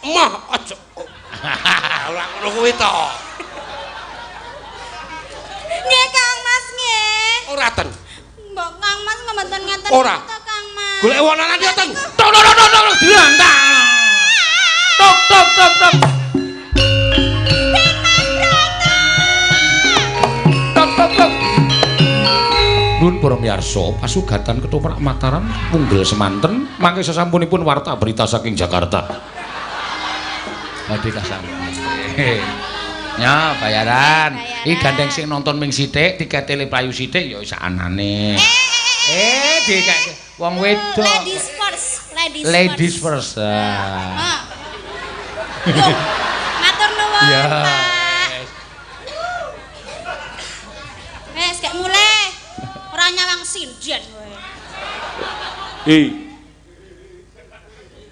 Mah aja. Ora ngono kuwi to. Nggih Kang Mas nggih. Ora ten. Mbok Kang Mas mboten ngeten to Kang Mas. Golek wong lanang ya ten. Tok tok tok tok diantak. Tok tok tok tok. Tok tok tok. Nun para miyarsa, pasugatan ketoprak Mataram punggel semanten mangke sasampunipun warta berita saking Jakarta. Badhe kasampun. Ya, bayaran. Iki gandeng sing nonton ming sithik, tikete le payu sithik ya sak anane. Dikek wong wedok. Ladies first, ladies, ladies first. Yo, matur nuwun, Pak. Wes, gek mulih. Ora nyawang sinden kowe. Hi.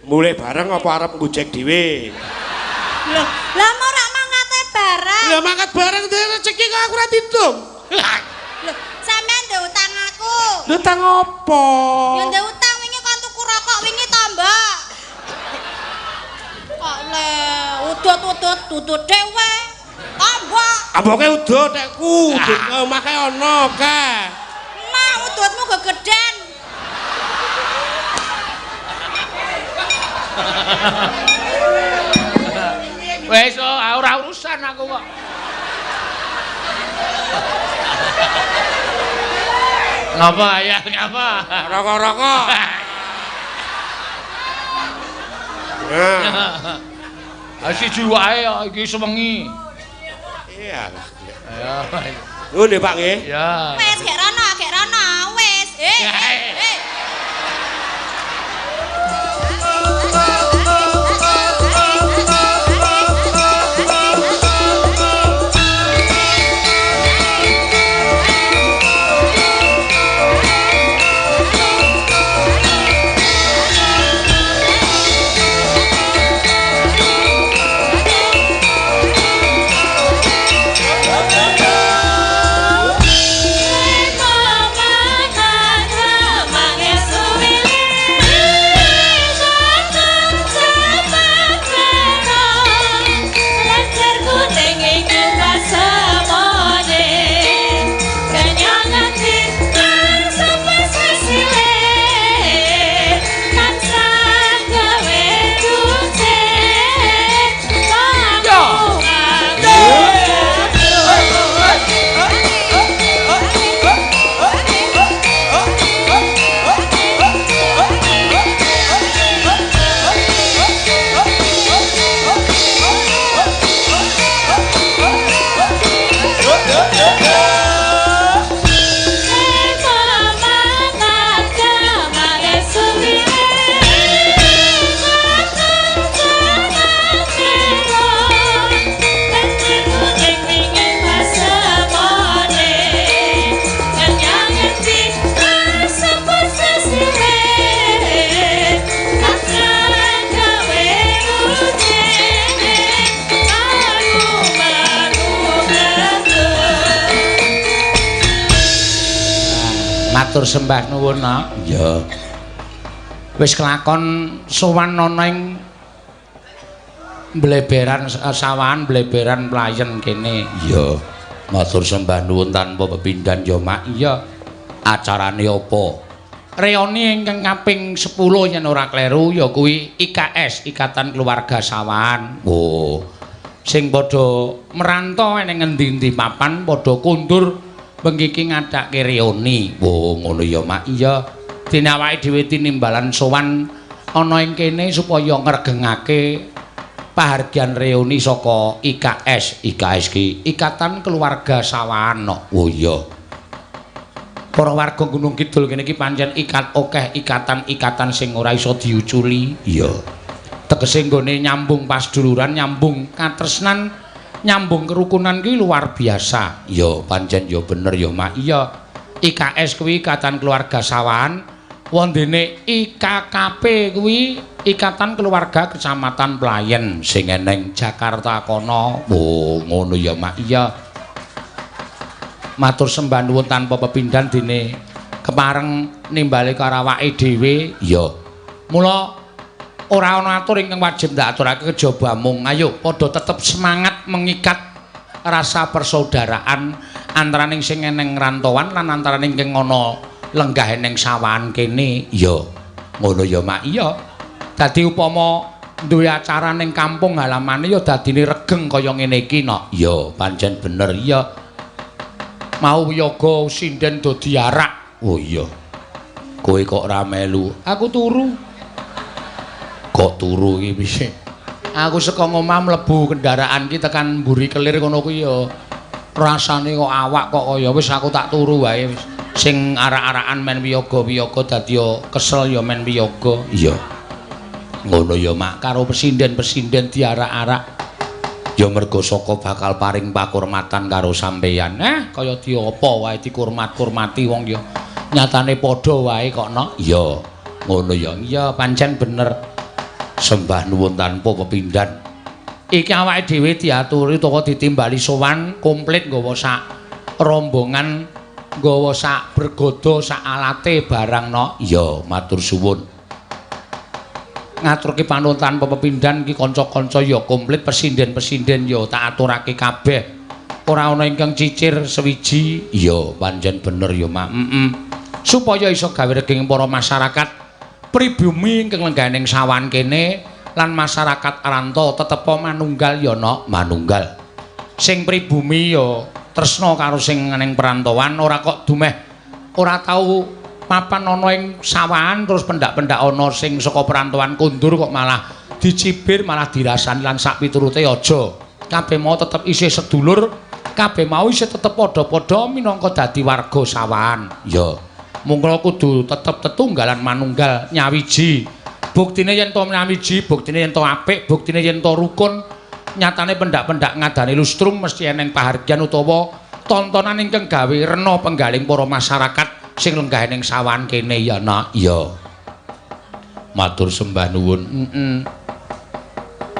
Mulih bareng apa arep ngojek dhewe? Lho, lah ora mangkate bareng. Lah mangkat bareng dhewe rezeki kok aku ora didum. Lho, sampean ndek utang aku. Lho utang apa? Ya ndek utang wingi kon tuku rokok wingi to, Mbak. Kok le udut-udut udut dhewe. Tambah. Amboke udut tekku, udut omahe ana kae. Mah udutmu gegeden. Wes ora urusan aku kok. Ngapa ya, ngapa? Rokok-rokok. Nah. Siji wae iki sewengi. Iya. Ayo. Nuwun nggih, Pak nggih. Ya. Wes gek rono, wes. Matur sembah nuwun, Nak. Iya. Wis kelakon sowan ana ing bleberan sawahan bleberan playen kene. Iya. Matur sembah nuwun tanpa pepindhan ya, Mak. Iya. Acarane apa? Reuni ingkang kaping 10 yen ora kleru ya kuwi IKS, Ikatan Keluarga Sawahan. Oh. Sing padha merantau ning ngendi-endi papan padha kundur bengi iki ngadake reuni. Oh, ngono ya, Mak. Iya. Dene awake dhewe tinimbalan sowan ana ing kene supaya ngregengake pahargyan reuni saka IKS. IKS ki Ikatan Keluarga Sawahan. Oh iya. Para warga Gunung Kidul kene iki pancen ikat akeh ikatan-ikatan sing ora iso diuculi. Iya. Tegese nggone nyambung pasduluran, nyambung katresnan, nyambung kerukunan ki luar biasa. Ya pancen ya bener ya, Mak. Iya. IKS kuwi Ikatan Keluarga Sawahan, wondene IKKP kuwi Ikatan Keluarga Kecamatan Playen sing eneng Jakarta kono. Oh, ngono ya, Mak. Iya. Matur sembah nuwun tanpa pepindhan dene kepareng nimbali karo awake dhewe. Iya. Mula Ora ana atur ingkang wajib ndak aturake kejaba mung ayo padha tetep semangat mengikat rasa persaudaraan antaraning sing eneng rantauan lan antaraning sing ana lenggah eneng sawahan kene. Iya. Ngono ya, Mak. Iya. Dadi upama duwe acara ning kampung halamane ya dadine regeng kaya ngene iki, nok. Iya, pancen bener. Iya. Mau wiyaga sinden do diarak. Oh iya. Kowe kok ora melu? Aku turu. Kok turu iki piye? Aku saka ngomah mlebu kendaraan ki tekan mburi kelir ngono kuwi ya rasane kok awak kok kaya wis aku tak turu wae wis. Sing arak-arakan men wiyaga-wiyaga dadi ya kesel ya men wiyaga. Iya. Ngono ya, Mak. Karo pesinden-pesinden diarak-arak. Ya mergo saka bakal paring pakurmatan karo sampeyan. Kaya diapa wae dikurmat-kurmati wong ya. Nyatane padha wae kok, Nok. Iya. Ngono ya. Iya, pancen bener. Sembah nuwun tanpa pepindhan. Iki awake dhewe diaturi utawa ditimbali sowan komplit nggawa sak rombongan, nggawa sak bergodo, sak alate barang, Nok. Iya, matur suwun. Ngaturke panuwun tanpa pepindhan iki kanca-kanca ya komplit, pesinden-pesinden ya tak aturake kabeh. Ora ana ingkang cicir sewiji. Iya, pancen bener ya, Mak. Heeh. Supaya iso gawe regeng para masyarakat pribumi ingkang lenggah ning sawan kene lan masyarakat rantau tetepa manunggal ya, Nok. Manunggal. Sing pribumi ya tresna karo sing ning perantauan, ora kok dumeh ora tau mapan ana ing sawahan terus pendak-pendak ana sing saka perantauan kondur kok malah dicibir, malah dirasani lan sak piturute aja. Kabeh mau tetep isih sedulur, kabeh mau isih tetep padha-padha minangka dadi warga sawahan. Ya. Mungkala kudu tetep tetunggalan manunggal nyawiji. Buktine yen to nyawiji, buktine yen to apik, buktine yen to rukun, nyatane pendak-pendak ngadani lustrum mesti eneng pahargyan utawa tontonan ingkang gawe rena penggaling para masyarakat sing lenggah ning sawan kene ya, Nak. Iya. Matur sembah nuwun. Heeh.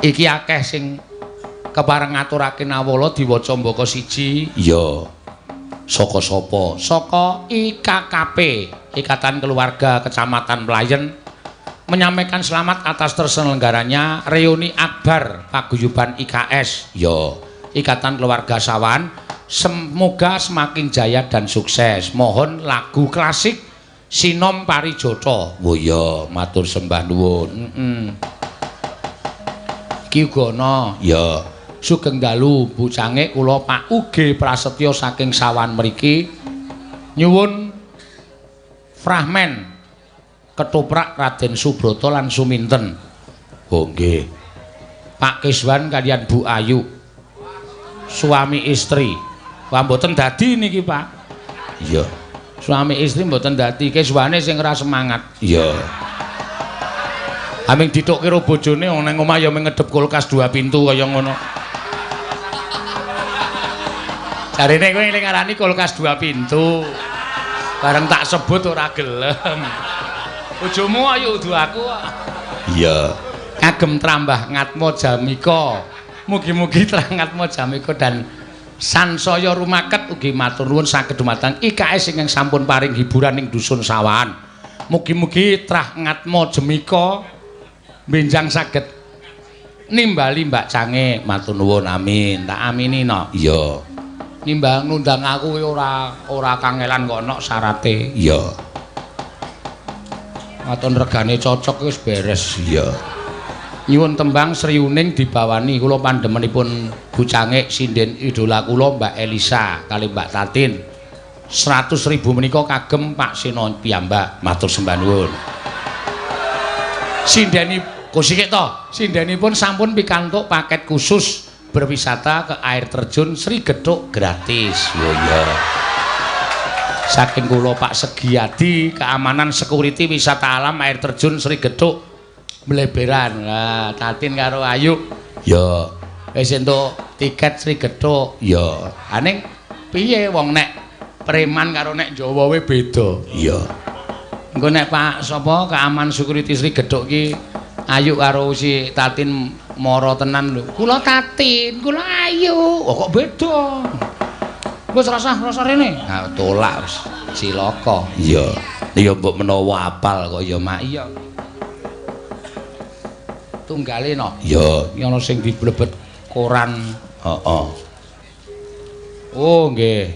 Iki akeh sing kepareng ngaturake nawala diwaca mbaka siji. Iya. Saka sapa? Saka IKKP, Ikatan Keluarga Kecamatan Playen, menyampaikan selamat atas terselenggaranya reuni akbar paguyuban IKS. Ya, Ikatan Keluarga Sawan, semoga semakin jaya dan sukses. Mohon lagu klasik Sinom Parijoto. Oh iya, matur sembah nuwun. Heeh. Iki uga ana. Ya. Sugeng dalu Bu Cangik, kula Pak UG Prasetyo saking Sawan mriki nyuwun fragmen ketoprak Raden Subroto lan Suminten. Oh nggih. Pak Kiswan kalian Bu Ayu suami istri. Wah mboten dadi niki, Pak. Iya. Suami istri mboten dadi, Kiswane sing ora semangat. Iya. Aming dithukke karo bojone wong nang omah ya mung ngedep kulkas 2 pintu kaya ngono. Jarene kowe eling ngarani kulkas 2 pintu. Bareng tak sebut ora gelem. Bojomu ayo udu aku kok. Iya. Kagem trambah Ngatmo Jamika. Mugi-mugi trah Ngatmo Jamika dan sansaya rumaket ugi matur nuwun saged dumateng IKS ingkang sampun paring hiburan ing dusun Sawahan. Mugi-mugi trah Ngatmo Jamika benjang saged nimbali Mbak Cange. Matur nuwun, amin. Tak amini, Nok. Iya. Nimbang ngundang aku ora kangelan kok, Nok, syarate. Iya. Waton regane cocok wis beres. Iya. Nyuwun tembang Sri Uning dibawani kula pandemenipun Bu Cangik sinden idola kula Mbak Elisa kali Mbak Tatin. 100.000 menika kagem Pak Seno piyambak. Matur sembah nuwun. Sindeni kosike to. Sindenipun sampun pikantuk paket khusus berwisata ke air terjun Sri Gethuk gratis. Yo iya. Saking kula Pak Segiadi, keamanan security wisata alam air terjun Sri Gethuk mleberan. Lah, Tatin karo Ayu. Ya, wis entuk tiket Sri Gethuk. Ya, aning piye wong nek preman karo nek Jawa we beda. Iya. Engko nek Pak sapa keamanan security Sri Gethuk ki Ayu karo si Tatin mara tenan lho. Kula Tatin, kula Ayu. Oh kok beda. Wis rasah rene. Ha tolak wis cilaka. Iya. Ya mbok menawa apal kok ya, Mak. Iya. Tunggale no. Iya, iki ana sing diblebet koran. Heeh. Oh, nggih.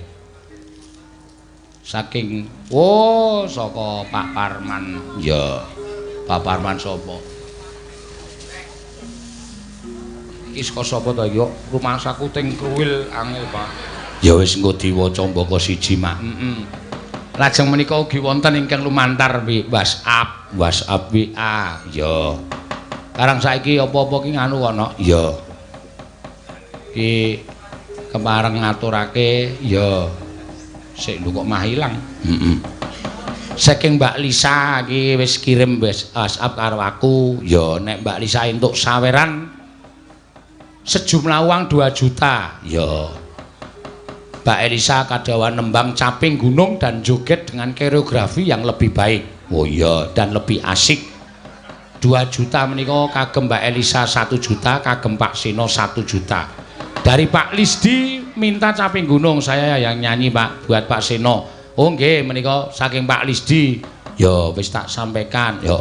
Saking oh saka Pak Parman. Iya. Pak Parman sapa? Iki saka sapa to iki? Rumangsaku ting kruwil angel, Pak. Ya wis engko diwaca mbaka siji, Mak. Heeh. Lajeng menika ugi wonten ingkang lumantar WhatsApp, WhatsApp WA. Ya. Karang saiki apa-apa ki nganu ana. Ya. Ki kepareng ngaturake ya. Sik lho kok mah ilang. Heeh. Saking Mbak Lisa iki wis kirim WhatsApp karo aku. Ya nek Mbak Lisa entuk saweran sejumlah uang 2 juta. Ya. Mbak Elisa kadawan nembang caping gunung dan joget dengan koreografi yang lebih baik. Oh iya, dan lebih asik. 2 juta menika kagem Mbak Elisa 1 juta, kagem Pak Seno 1 juta. Dari Pak Lisdi minta caping gunung, saya yang nyanyi Pak buat Pak Seno. Oh nggih menika saking Pak Lisdi. Ya wis tak sampaikan. Ya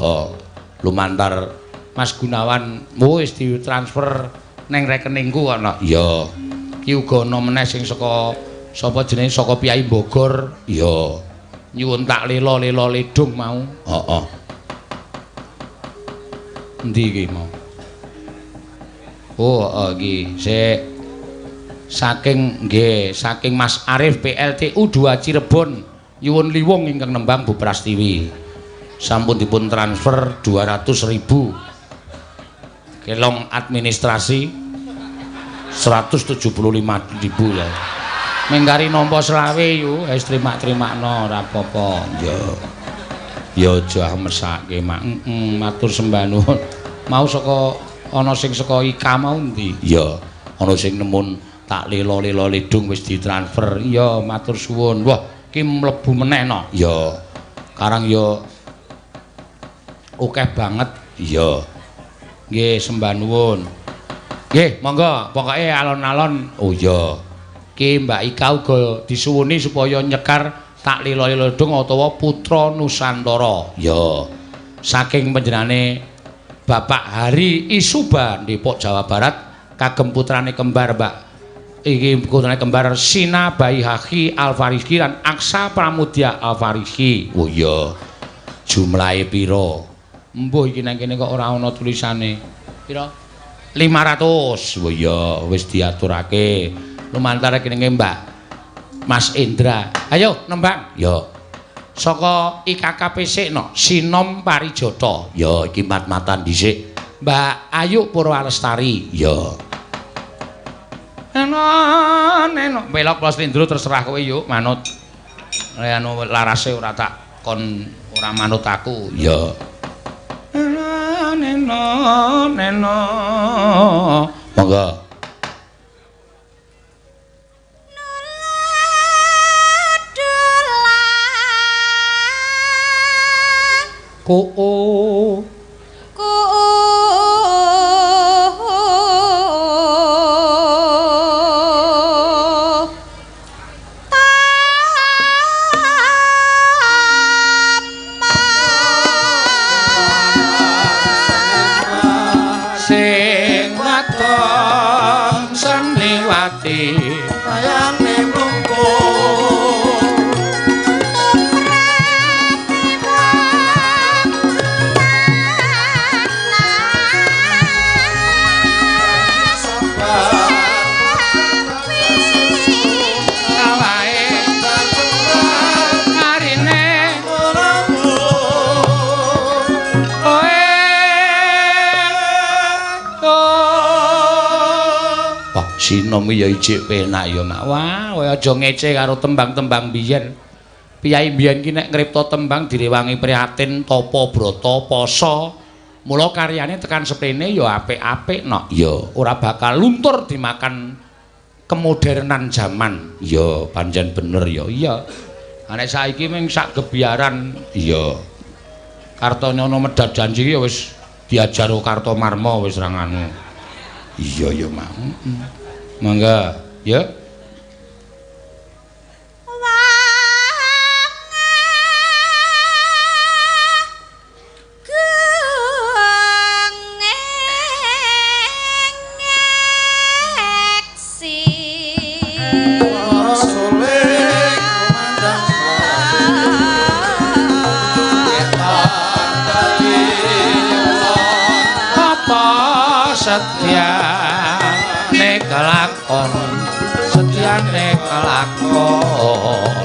lumantar Mas Gunawan wis ditransfer neng rekeningku ana. Ya. Ki uga ana meneh sing saka sapa jenenge saka Piyai Bogor. Ya. Nyuwun tak lela-lela ledung mau. Heeh. Endi iki mau? Oh, heeh iki sik. Saking nggih, saking Mas Arif PLTU 2 Cirebon, nyuwun liwung ingkang nembang Bu Prastiwi. Sampun dipun transfer 200.000. Kelong administrasi 175.000 ya. Mengkari nampa selawe yu, wis terima-terimakno ora apa-apa. Ya. Ya aja mesake, Mak. Heeh, matur sembah nuwun. Mau saka ana sing saka IKA mau endi? Ya, ana sing nemun tak lela-lela ledung wis ditransfer. Iya, matur suwun. Wah, iki mlebu meneh no. Ya. Karang ya akeh banget. Iya. Nggih, sembah nuwun. Nggih, monggo pokoke alon-alon. Oh iya. Ki Mbak Ika uga disuwuni supaya nyekar tak lela-lela ledung utawa Putra Nusantara. Ya. Saking panjenengane Bapak Hari Isuba Depok Jawa Barat kagem putrane kembar Mbak iki putrane kembar Sina Baihaqi Alfariski lan Aksa Pramudya Alfariski. Oh iya. Jumlahe pira? Mbuh iki nang kene kok ora ana tulisane. Pira? 500. Oh iya, wis diaturake. Lumantar rekeninge Mbak Mas Indra. Ayo nembang. Ya. Saka IKKPC no, Sinom Parijata. Ya iki mat-matan dhisik. Mbak Ayu Purwalestari. Ya. Eno neno melok plus lindro terserah kowe yuk manut. Anu larase ora tak kon ora manut aku. Ya. Eno neno neno. Monggo. Ku ku tama sing waton seniwati tayane mlungkur. Sinom ya ijik penak ya, Mak. Wah, kowe aja ngece karo tembang-tembang biyen. Piyai biyen ki nek ngripta tembang direwangi prihatin, tapa brata, poso. Mula karyane tekan seprene ya apik-apik no. Ya, ora bakal luntur dimakan kemodernan jaman. Ya, pancen bener ya. Iya. Nek saiki mung sak gebiaran, iya. Kartonyono medhar janji ya wis diajar Kartomarma wis ra nganu. Iya ya, Mak. Mangga, ya. Setyane kelakon, setyane kelakon.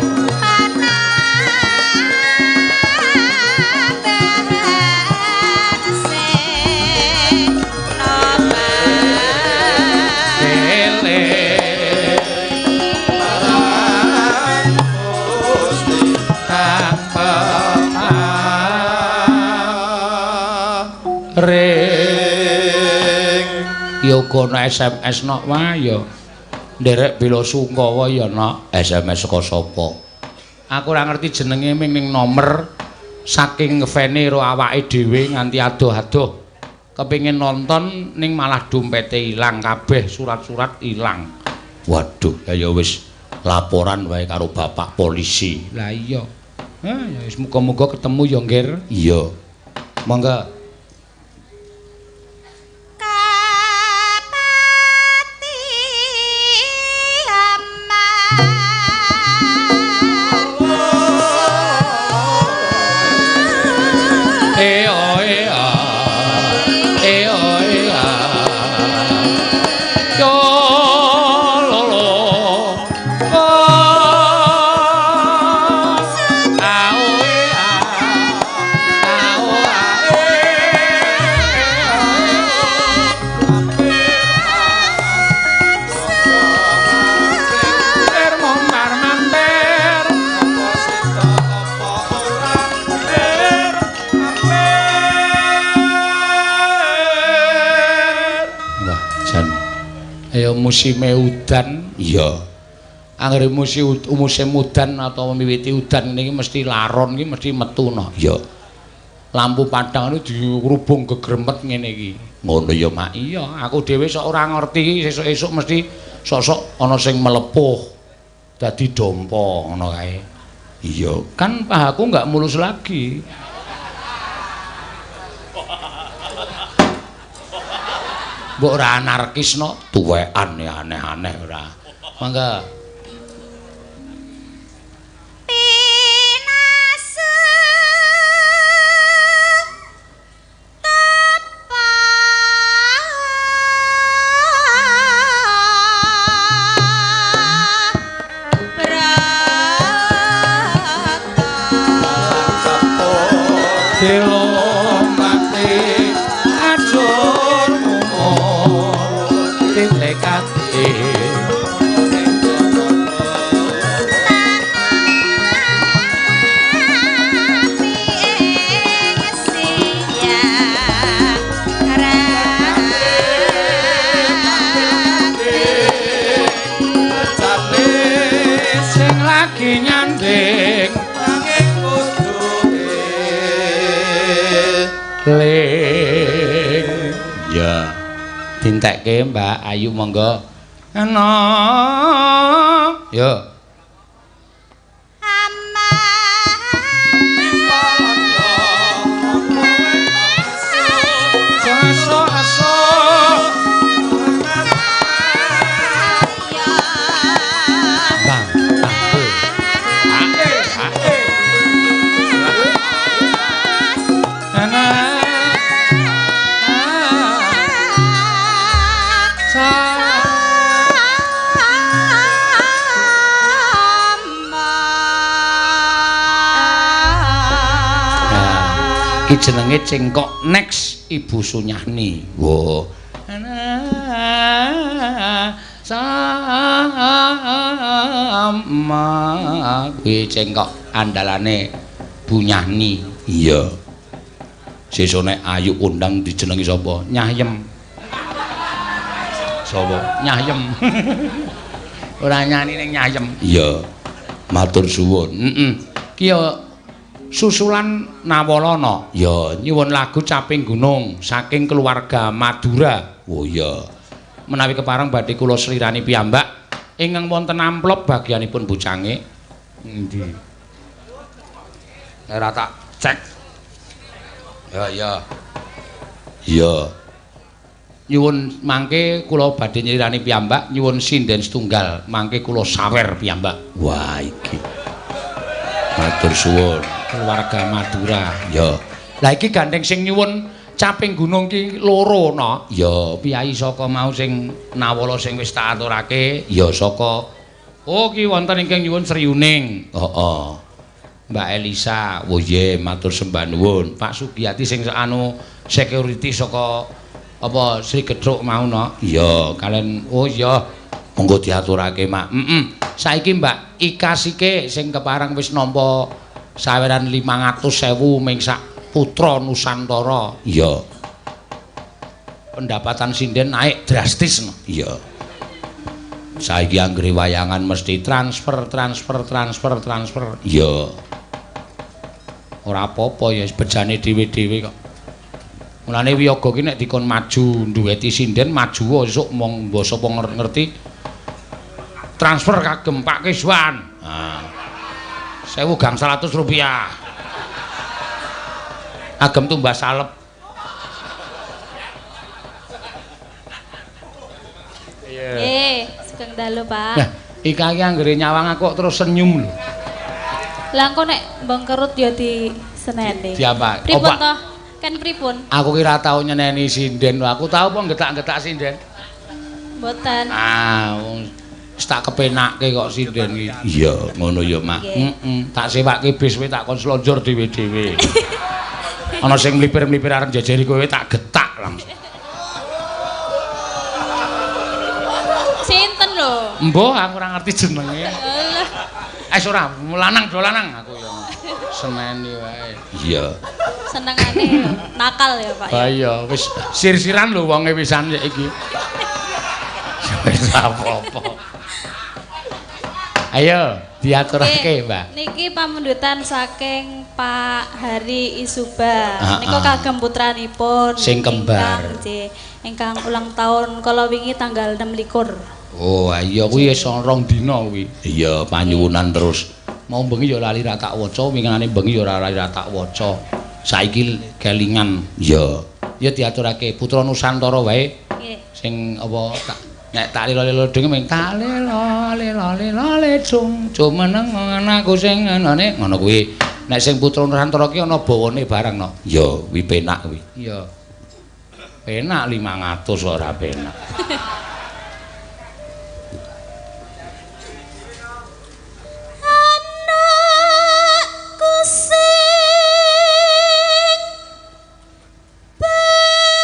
Yoga SMS nok wae ya. Nderek bela sungkawa ya nok. SMS saka sapa? Aku ora ngerti jenenge ming ning nomer saking ngefane karo awake dhewe nganti adoh-adoh. Kepengin nonton ning malah dompete ilang kabeh, surat-surat ilang. Waduh, ya ya wis laporan wae karo bapak polisi. Lah iya. Ha ya wis muga-muga ketemu ya, Nggir. Iya. Monggo. Musime udan, iya. Anggere musim udan atau miwiti udan niki mesti laron iki mesti metu no. Iya. Lampu padhang niku dirubung gegremet ngene iki. Ngono ya, Mak. Iya, aku dhewe sok ora ngerti iki sesuk-esuk mesti sok-sok ana sing melepuh. Dadi dompa ngono kae. Iya, kan pahaku enggak mulus lagi. Mbok ora anarkis no, tuwekan ya aneh-aneh ora. Mangga. Pinase tapa brata dilompati ajur sing lagi nyanding ling. Ya dintekke Mbak Ayu monggo. Ana yo. Iki jenenge cengkok next Ibu Sunyahni. Wo. Sama kuwi cengkok andalane Bu Nyahni. Iya. Sesuk nek ayu kondang dijenengi sapa? Nyahyem. Sapa? Nyahyem. Ora nyani ning Nyahyem. Iya. Matur suwun. Heeh. Ki ya susulan Nawalana. Ya, nyuwun lagu Caping Gunung saking keluarga Madura. Oh iya. Menawi kepareng badhe kula slirani piyambak ingkang wonten amplop bagianipun bocange. Endi? Ora tak cek. Ya, ya. Iya. Nyuwun mangke kula badhe nyrirani piyambak nyuwun sinden setunggal mangke kula sawer piyambak. Wah iki. Matur suwun keluarga Madura. Ya. Lah iki gandeng sing nyuwun Caping gunung ki loro no. Ya, piyayi saka mau sing nawala sing wis tak aturake, ya saka oh ki wonten ingkang nyuwun Sriyuning. Heeh. Mbak Elisa, oh iya matur sembah nuwun. Pak Sugiyati sing anu security saka apa Sri Gedhuk mau no. Iya, kalen oh iya monggo diaturake, Mak. Heeh. Saiki Mbak Ika Sike sing kepareng wis nampa saweran 500.000 ming sak putra Nusantara. Iya. Pendapatan sinden naik drastis no. Iya. Saiki anggere wayangan mesti transfer transfer transfer transfer. Iya. Ora apa-apa ya bejane dhewe-dhewe kok. Mulane wiyaga ki nek dikon maju nduweti sinden maju esuk mong mbok sapa ngerti transfer kagem Pak Kiswan. Nah. 1.100 rupiah. Agem tumbas salep. Iya. Nggih, sugeng dalu, Pak. Nah, iki anggere nyawang aku kok terus senyum lho. Lah engko nek mbengkerut ya diseneni. Diapa? Pripun toh? Kan pripun? Aku ki ora tau nyeneni sinden lho. Aku tau apa getak-getak sinden? Mboten. Ah, wong wis tak kepenakke kok sinden iki. Iya, ngono ya, Mak. Heeh. Tak sewake bis kowe tak kon slonjor dhewe-dhewe. Ana sing mlipir-mlipir arep njejeri kowe tak getak langsung. Sinten lho? Mbah, aku ora ngerti jenenge. Alah. Wis ora, lanang do lanang aku ya. Seneni wae. Iya. Senengane nakal ya, Pak. Ha iya, wis sir-siran lho wonge wisan iki. Wis apa-apa. Ayo diaturake, Mbak. Niki pamundutan saking Pak Hari Isuba. Nika kagem putranipun sing kembar. Ingkang ulang tahun kala wingi tanggal 26. Oh, iya kuwi wis 2 dina kuwi. Iya, panyuwunan terus. Mau bengi ya lali ra tak waca, wingane bengi ya ora lali ra tak waca. Saiki kelingan. Iya. Ya diaturake Putra Nusantara wae. Nggih. Sing apa tak nek tak lelo-lelo dhewe ming tak lelo lelo lelo lecung jumeneng anakku sing ngene ngono kuwi. Nek sing Putra Nusantara ki ana bawane barang no. Ya, kuwi penak kuwi. Iya. Penak 500 ora penak. Anakku sing bagus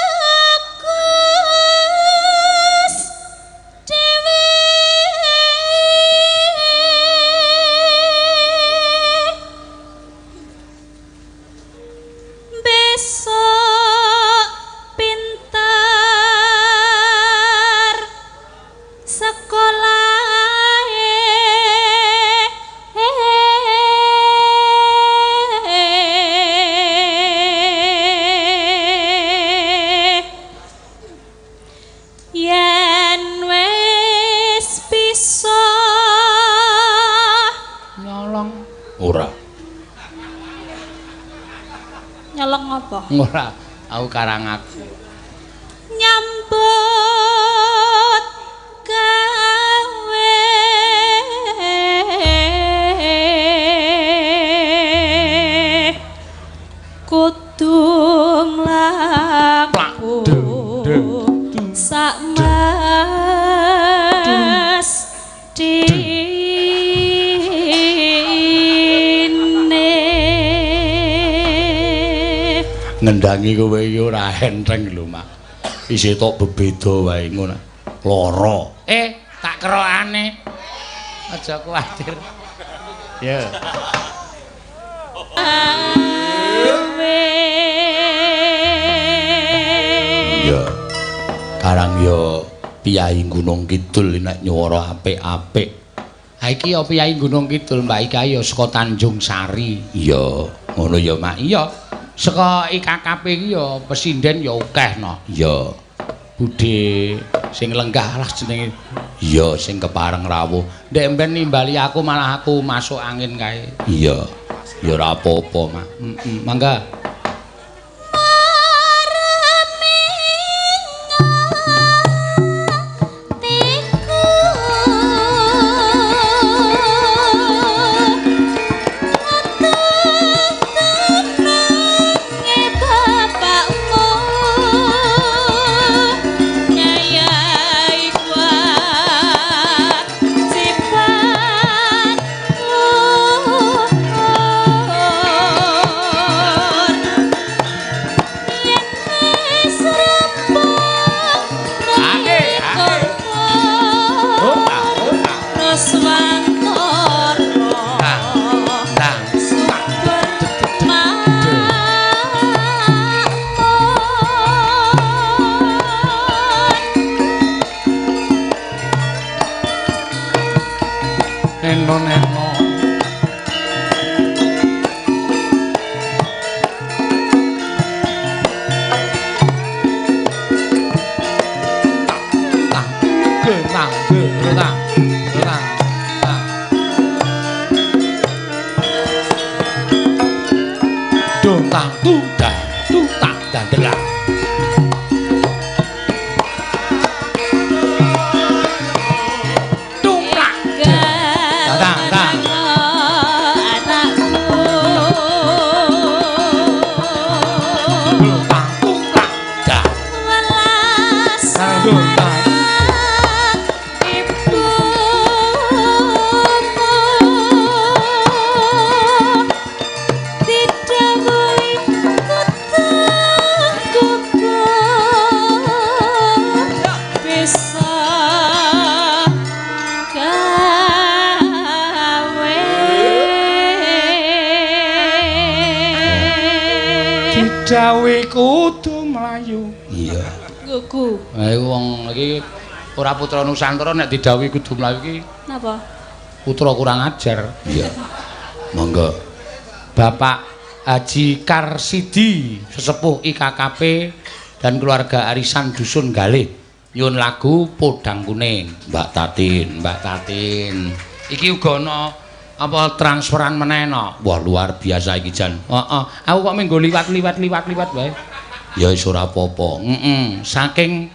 dhewe besok pintar sekolah yen wis bisa nyolong ora. Nyolong apa? Ora, aku karang aku. Nyambut gawe kudu mlaku sak mas dine. Ngendangi kowe iki ora enteng lho, Mak. Isih tok bebeda wae ngono. Lara. Tak kerokane. Aja kuwatir. Ya. Ya. Karang ya piyayi Gunung Kidul nek nyuwara apik-apik. Ha iki ya piyayi Gunung Kidul, Mbak Ika ya saka Tanjung Sari. Iya, ngono ya, Mak. Iya. Saka IKKP iki ya pesinden ya akeh no. Iya. Budhe sing lenggah lah jenenge. Iya, sing kepareng rawuh. Ndek mben nimbali aku malah aku masuk angin kae. Iya. Ya ora apa-apa, Mak. Heeh, mangga. Bapakmu. Didhawuhi kudu mlayu. Iya. Gugu. Ha iku wong iki ora putra Nusantara nek didhawuhi kudu mlayu iki. Napa? Putra kurang ajar. Iya. Monggo. Bapak Haji Karsidi, sesepuh IKKP dan keluarga arisan Dusun Galih. Nyuwun lagu Podang Kuning, Mbak Tatin, Mbak Tatin. Iki uga ana apa transferan meneh no? Wah luar biasa iki jan. Heeh. Aku kok minggu liwat-liwat liwat-liwat wae. Ya wis ora apa-apa. Heeh. Saking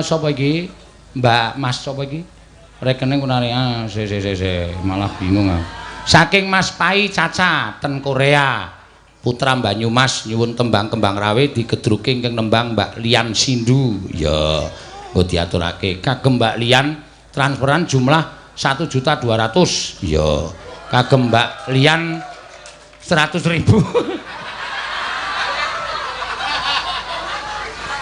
sapa iki? Mbak Mas sapa iki? Rekening kunare ah se se se se malah bingung aku. Saking Mas Pai Caca ten Korea. Putra Banyumas nyuwun tembang Kembang Rawe digedruke ingkang nembang Mbak Lian Sindu. Ya, nggo diaturake kagem Mbak Lian transferan jumlah 1.200.000. Ya, kagem Mbak Lian 100.000.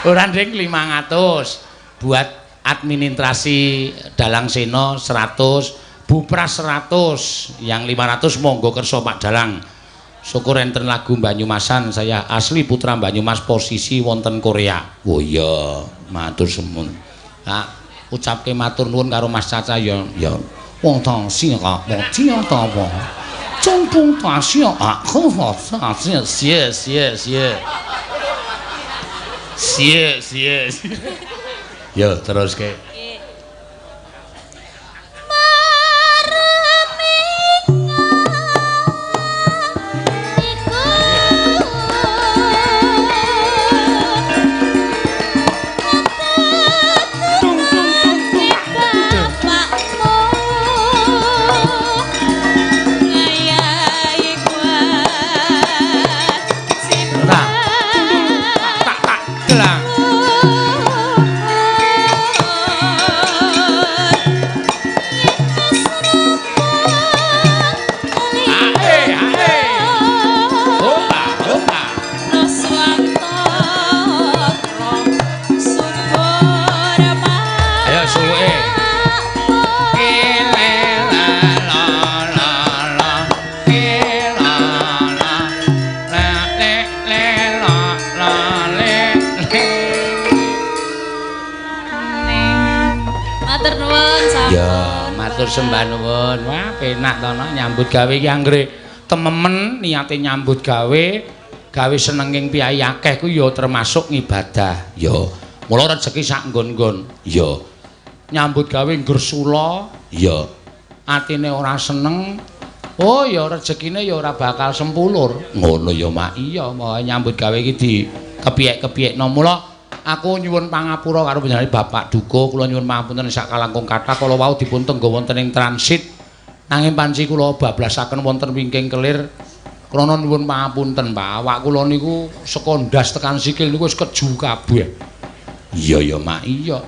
Ora nding 500 buat administrasi Dalang Seno 100, Bupras 100, yang 500 monggo kersa Pak Dalang. Syukur enten lagu Banyumasan, saya asli putra Banyumas posisi wonten Korea. Oh iya, matur suwun. Tak ucapke matur nuwun karo Mas Caca ya. Ya. Wong tang sing ka, wong tiang ta wa. Jong ta xia a he ho sa xie xie xie xie. Xie xie. Yo teruske. Sembah nuwun. Wah, penak to no nyambut gawe iki anggere tememen niate nyambut gawe, gawe senenging piyayi akeh ku ya termasuk ngibadah. Ya. Mula rejeki sak nggon-nggon. Ya. Nyambut gawe nggersula, ya. Atine ora seneng, oh ya rejekine ya ora bakal sempulur. Ngono ya, Mak. Iya, nyambut gawe iki di kepiyek-kepiyekno. Mula aku nyuwun pangapura karo panjenengan Bapak Duko, kula nyuwun pangapunten sak kalangkung kathah kala wau dipun tengga wonten ing transit. Nanging panci kula bablasaken wonten wingking kelir krana nyuwun pangapunten, Pak. Awak kula niku saka ndas tekan sikil niku wis keju kabeh. Iya ya, Mak. Iya.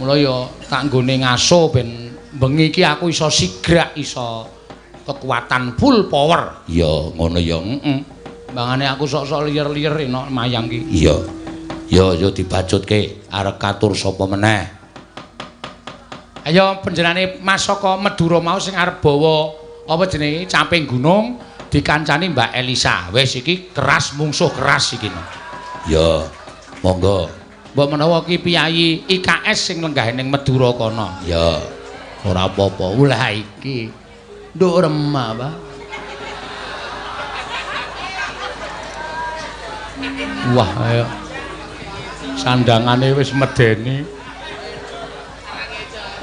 Mula ya tak nggone ngaso ben bengi iki aku iso sigrak, iso kekuatan full power. Iya, ngono ya. Heeh. Mbangane aku sok-sok liyer-liyer enak mayang iki. Iya. Yo yo dibacutke arep katur sapa meneh. Ayo panjenengane Mas saka Madura mau sing arep bawa apa jenenge caping gunung dikancani Mbak Elisa. Wis iki keras mungsuh keras iki. Ya, monggo. Mbok menawa ki piyayi IKS sing lenggah ning Madura kono. Ya, ora apa-apa. Lah iki nduk remah, Pak. Wah, ayo. Sandangane wis medeni.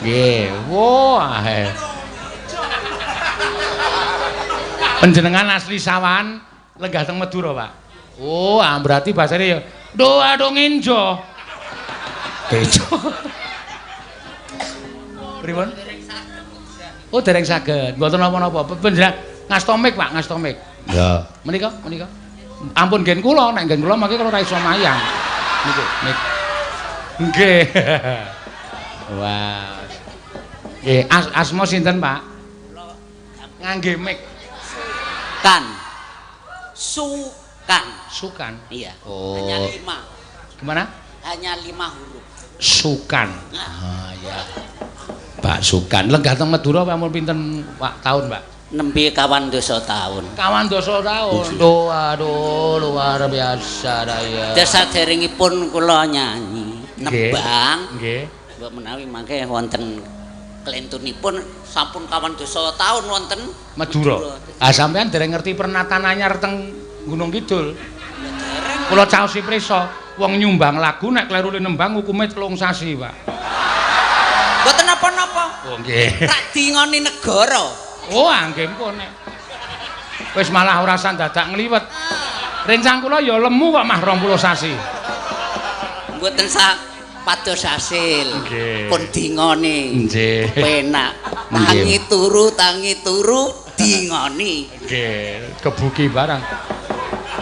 Nggih, wah. Panjenengan asli Sawahan lenggah teng Madura, Pak. Oh, ah berarti basane ya nduk aduh nginjo. Kejo. Pripun? Oh, dereng saged. Mboten napa-napa. Panjenengan ngasto mik, Pak, ngasto mik. Ya. Menika, menika. Ampun nggen kula, nek nggen kula mangke kula ora iso mayang. Niku, mik. Nggih. Wah. Nggih, asma sinten, Pak? Ngangge mik. Sukan. Sukan. Sukan. Iya. Oh. Hanya 5. Gimana? Hanya 5 huruf. Sukan. Ah, ya. Pak Sukan. Lenggah teng Madura ampun pinten Pak tahun, Pak? Nembe 25 tahun. 25 tahun. Duh, aduh, luar biasa ya. Saderengipun kula nyanyi, nembang. Nggih. Mbok menawi mangke wonten klentunipun sampun 25 tahun wonten Madura. Ah sampean dereng ngerti pernatan anyar teng Gunung Kidul. Dereng. Kula caosi prisa, wong nyumbang lagu nek kleru nembang hukume 3 sasi, Pak. Mboten napa-napa. Oh nggih. Rak dingoni negara. Oh, nggih pun nek. Wis malah ora dadak ngliwet. Rencang kula ya lemu kok mah 20 sasi. Mboten sak pados hasil. Nggih. Pun dingoni. Nggih. Penak. Tangi turu dingoni. Nggih, kebuki barang.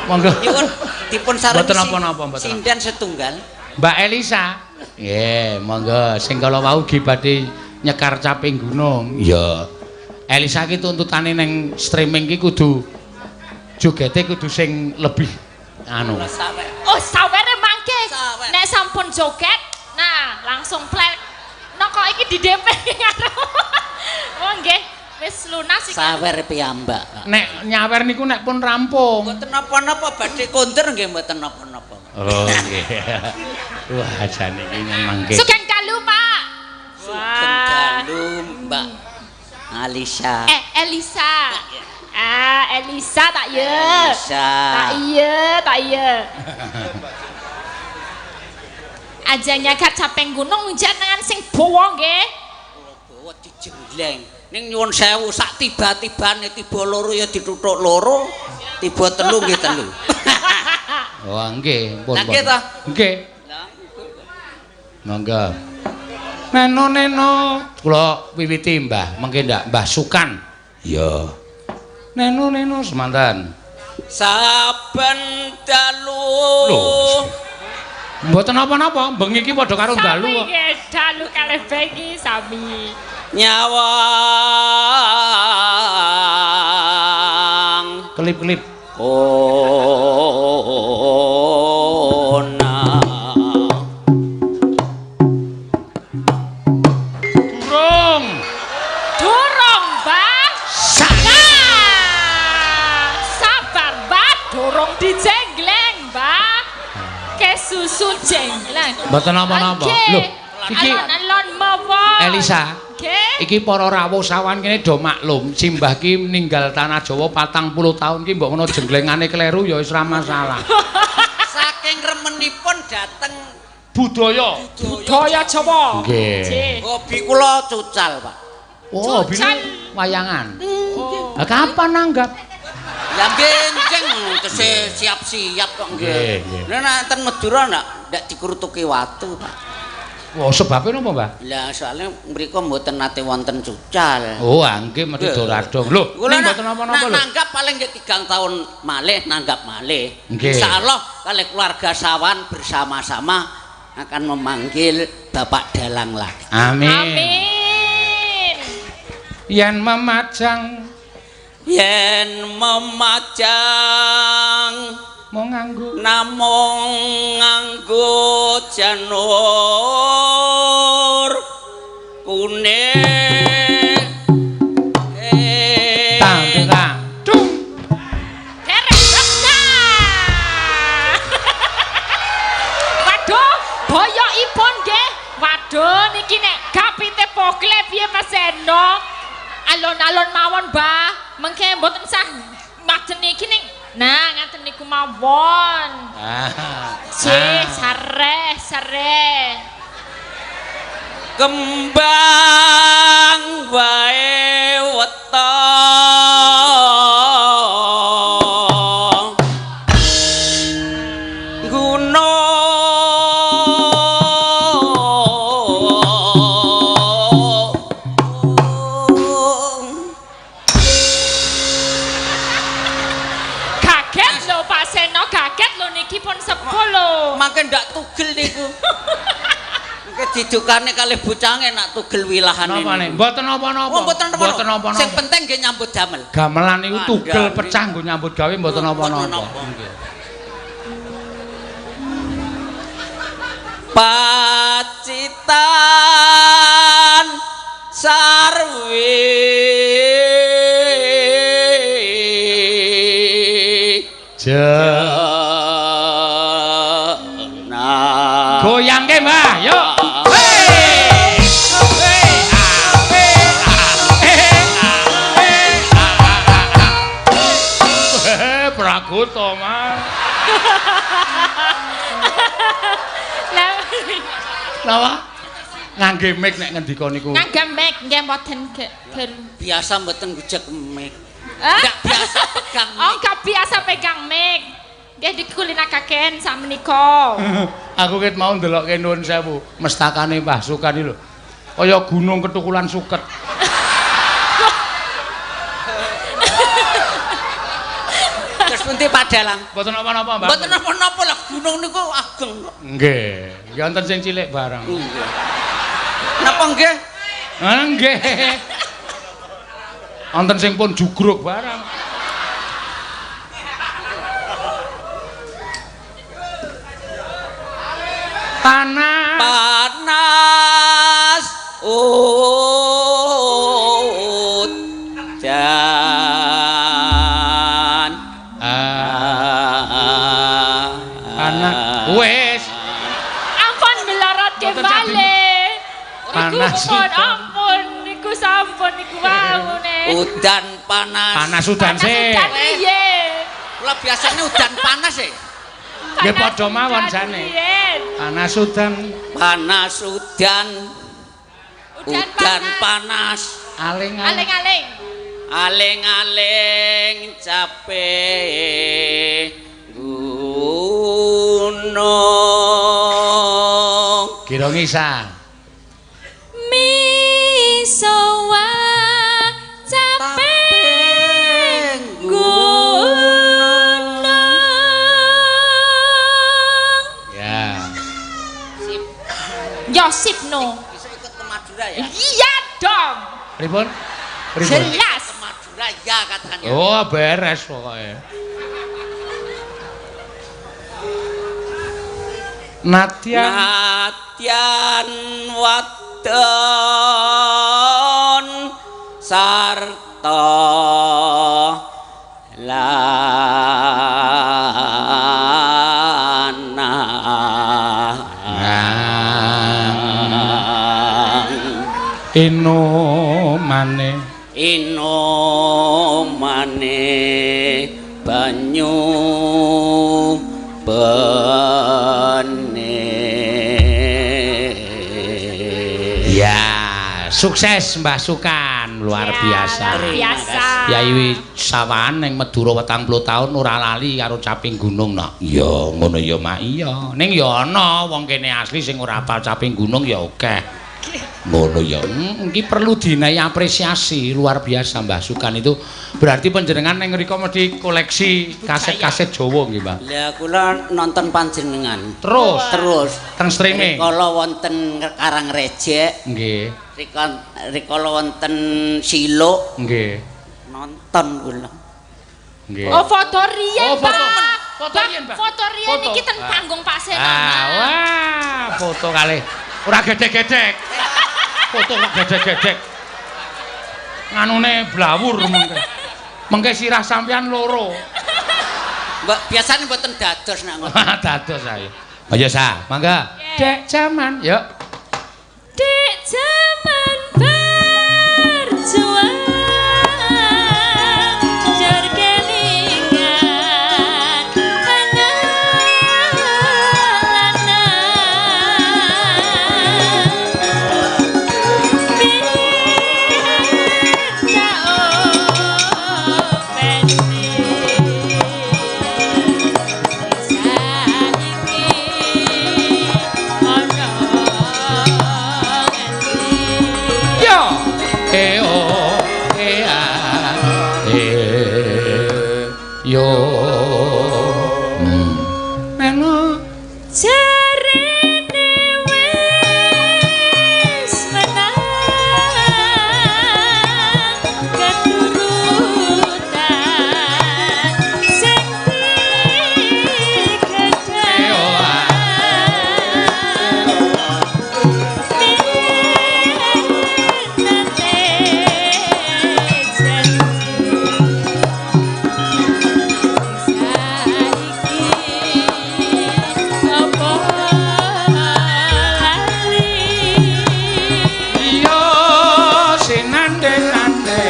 Monggo. Nyuwun dipun sareng. Mboten napa-napa mboten. Sinden setunggal. Mbak Elisa. Nggih, monggo sing kala wau ugi badhe nyekar caping gunung. Iya. Elisa ki tuntutane ning streaming ki kudu jogete kudu sing lebih anu. Oh, sawere mangke. Nek sampun joget, nah langsung plek. No kok iki di DP karo. Oh nggih, wis lunas iki. Sawer piyambak. Nek nyawer niku nek pun rampung. Mboten napa-napa badhe kondur nggih mboten napa-napa. Oh nggih. Wah, jane iki mangke. Sugeng dalu, Pak. Sugeng dalu, Mbak Alisa. Elisa. Ah, Elisa tak ya. Elisa. Tak iya, tak iya. Aja nyagat capeng gunung jenengan sing bawa nggih. Bawa dijengleng. Ning nyuwun sewu sak tiba-tibane tiba loro ya dituthuk loro, tiba telu nggih telu. Oh, nggih, pun. Nggih ta? Nggih. Monggo. Neno neno kula wiwiti Mbah, mengke ndak Mbah Sukan. Iya. Neno neno semanten. Saben dalu. Lho. Mboten napa-napa, bengi iki padha karo dalu kok. Nggih, dalu kalih bengi sami. Nyawang. Kelip-kelip. Kona. Durung. Durung, Mbah. Sabar, Mbah, durung dijengleng, Mbah. Kesusu jenggleng. Mboten napa-napa. Lho, iki alon-alon mawon. Elisa. Iki para rawuh sawan kene do maklum, simbah ki ninggal tanah Jawa 40 tahun ki mbok ngono jenglengane kleru ya wis ora masalah. Saking remenipun dateng budaya. Budaya Jawa. Nggih. Hobi kula cucal, Pak. Oh, hobine wayangan. Lah kapan nanggap? Lah benjeng tesih siap-siap kok nggih. Lah nek enten Madura ndak dikrutuki watu, Pak. Wah, sebabnya napa, Mbah? Lah soalnya mriku mboten nate wonten cucal. Oh, nggih mesti doradong. Lho, ning mboten napa-napa lho. Nanggap paling nggih 3 tahun malih nanggap malih. Insyaallah kalih keluarga Sawan bersama-sama akan memanggil Bapak Dalang lagi. Amin. Amin. Yen memajang, yen memajang mung nganggo namung nganggo janur kuning. niki nek gapite pogle piye Mas Seno? Alon-alon mawon, Mbah. Mengke mboten sah majen niki ning. Nah, ngaten niku mawon. Ah. Sih, sareh, sareh. Kembang wae weton gunung Kaget lho Pak Seno, kaget lho niki pun sepuh lho. Mangke ndak tugel niku. Mangke didukane kalih bocange nak tugel wilahane. Napa ne? Mboten napa-napa. Oh, mboten napa-napa. Mboten napa-napa. Sing penting nggih nyambut damel. Gamelan niku tugel Kandhane. pecah nggo nyambut gawe mboten Mboten napa-napa. napa. Nggih. Pacitan sarwi jena. Goyangke, Mbah, yuk. Hey! Hey! Ah, hey, ah, hey, ah, hey, ah, ah, ah, ah. Hehe, Pragoto, Mas. Lah Napa? Ngangge mic nek ngendika niku. ngangge mic nggih mboten ger. Biasa mboten gujek mic. Hah? Nggak biasa pegang Oh, mic. nggak biasa pegang mic. Nggih dikulinakaken sakmenika. Aku ket mau ndelokke nuwun sewu, mestakane Mbah Sukan iki lho. Kaya gunung ketukulan suket. Terus pundi Pak Dalang? Mboten napa-napa, Mbah. Mboten napa-napa lah gunung niku ageng kok. Nggih, nggih wonten sing cilik barang. Nggih. Napa nggih? Ah, nggih. Wonten sing pun jugruk barang. Panas. Panas udan. Ah, panas. Wis. Ampun melorot Mboten kembali. Niku Panas pun udan. ampun niku sampun niku wau ne. Udan panas. Panas udan Panas sih. udan riyen. Kula biasane udan panas e. Nggih Panas padha mawon udan jane. riyen. Panas udan Panas udan. Udan Udan panas. panas. aling-aling. Aling-aling. Aling-aling capek gunung. Kira ngisa. Misowa capek gunung. Ya. Sip. Yosip no. Bisa ikut ke Madura ya? Iya dong. Pripun? Pripun? Jelas. Ke Madura ya katanya. Oh, beres pokoknya. Natyan Natyan wadon sarta lanang. Inomane Inomane banyu bening. Ya, sukses Mbah Sukan, luar Ya, biasa. Luar biasa. Yai Sawahan ning Madura 80 taun ora lali karo caping gunung nak. Iya, ngono ya Mak. Iya. Ning ya ana wong kene asli sing ora hafal caping gunung ya akeh. Ngono ya. Iki perlu dinai apresiasi luar biasa Mbah Sukan itu. Berarti panjenengan ning ngriko mesti koleksi kaset-kaset Jawa nggih, Mbah. Lah kula nonton panjenengan. Terus Terus teng streaming. rikala wonten Karangrejek, Nggih, rikala wonten Siluk nggih. nonton kula. Nggih. Oh, foto riyen, Oh, foto. Pak. Foto Pak, riyen, Pak. Foto riyen Foto. iki ten Ah. panggung Pak Seno. Ah, wah, foto kalih. Ora gedhek-gedhek. Foto kok gedhek-gedhek. Nganune blawur mengke. Mengke sirah sampean loro. Mbak biasane mboten dados nak ngoten. Dados ayo. Ayo sa, mangga. Nggih. Dek jaman, yuk. Dek e o e a e yo. Neno jarene wis menang keturutan sing digedhang minate janji saiki apa lali yo sinande-nande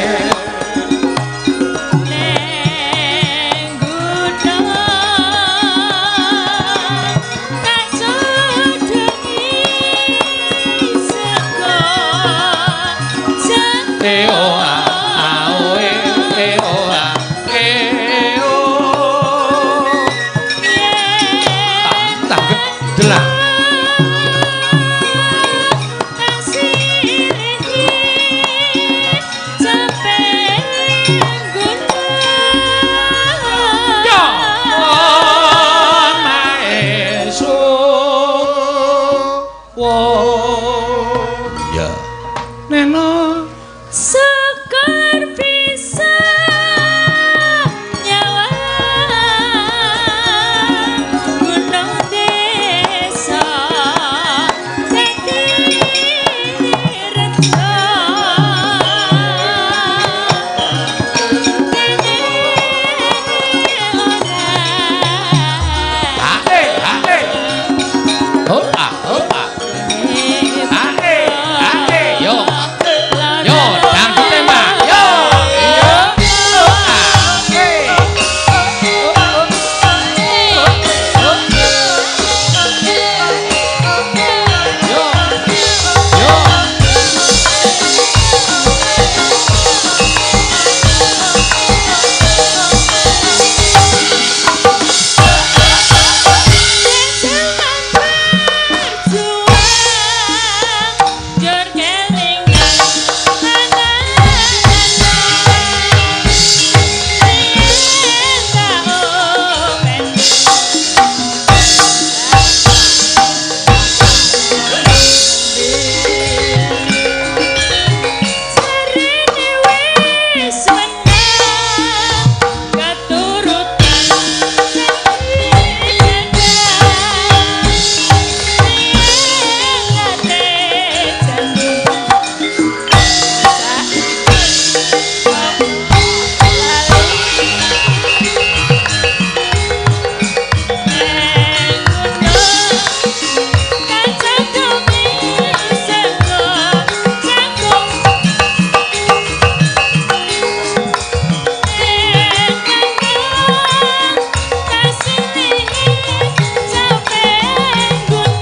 neng gunung tak codongi sego e o a a o e e o a e o tanggep delang tak sirihi sampe gunung yo maeso wo ya neno syukur bisa nyawa gunung desa dadi rejo dene ora ha e ha e ho a ho a ha e ha e yo yo dangdute Mbak yo yo a e yo yo. Berjuang jur kelingan anak-anak yen tak openi jarene wis menang keturutan sing digedhang minate janji saiki apa lali neng gunung kacadumi sego jagung nek manggung kasilihi sampe gunung.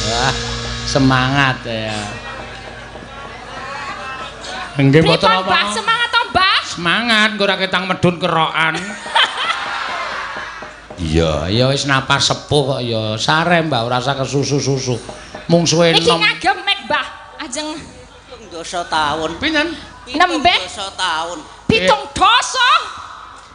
Wah, semangat ya. Nggih mboten Pripun, Mbah? apa-apa. Semangat to, Mbah? Semangat engko ora ketang medhun kerokan. Iya, ya wis napas sepuh kok ya sare Mbak ora usah kesusu-susu. Mungsuhe Iki enom. ngagem mek, Mbah. Ajeng 70 tahun. Pinten? Nembe. 70 tahun. 7 dasa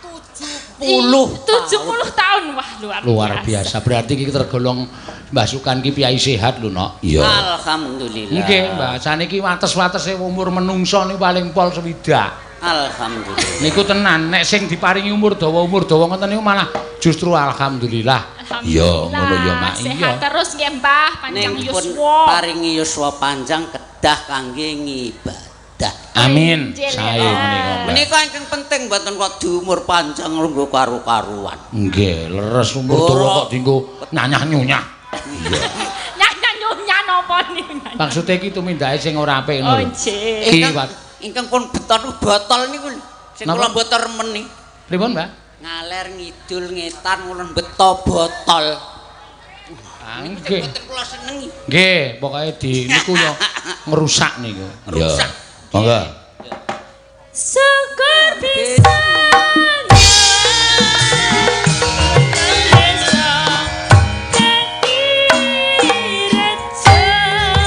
70 70 tahun. Wah, luar, Luar biasa. Berarti iki tergolong Mbah Sukan ki piyai sehat lho, Nok. Iya. Alhamdulillah. Nggih, Mbah. Saniki wates-watese umur menungso niku paling pol swidak. Alhamdulillah. Niku tenan, nek sing diparingi umur dawa ngoten niku malah justru alhamdulillah. Iya, ngono ya, Mak. Sehat Iya. terus nggih, Mbah, panjang Ning pun yuswa. paringi yuswa panjang kedah kangge ngibadah. Amin. Injil, Sae ya. menika, Mbah. Menika ingkang penting mboten kok diumur panjang lungguh karu-karuan. Nggih, leres umur dawa kok dienggo nyanyah-nyunyah. Iya. Nyanyah napa niku? Maksude iki tumindake sing ora apik Oh, ngono lho. nggih. Iki, Ingkang Pak. ingkang pun beton botol niku lho. Sing Napa? kula mboten remen niku. Pripun, Mbah? Ngaler ngidul ngetan kula beto botol. Ah, nggih. Mboten kula senengi. Nggih, pokoke di niku yo ngrusak niku. Ngrusak. Monggo. Syukur bisa desa dadi reja.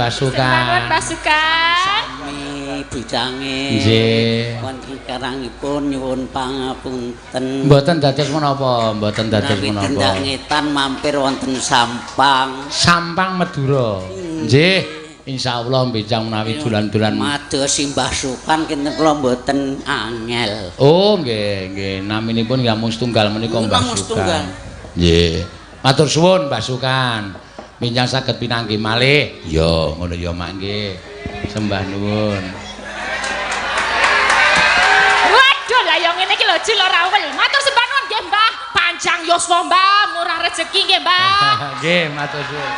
Mbah Sukan. Nuwun Mbah Sukan. Sami bujange. Nggih. Wonten karangipun nyuwun pangapunten. Mboten dados menapa, mboten dados menapa. Tindak ngetan mampir wonten Sampang. Sampang Madura. Nggih. Insyaallah benjang menawi dolan-dolan. Mados Mbah Sukan kinten kula mboten angel. Oh nggih, nggih. Naminipun nggih namung setunggal menika Mbah Sukan. Nggih. Matur suwun Mbah Sukan. Benjang saged pinanggih malih. Ya, ngono ya Mak nggih. Sembah nuwun. Waduh, lah ya ngene iki lho Jil ora wel. Matur sembah nuwun nggih Mbah. Panjang yuswa Mbah, murah rezeki nggih Mbah. Nggih, matur suwun.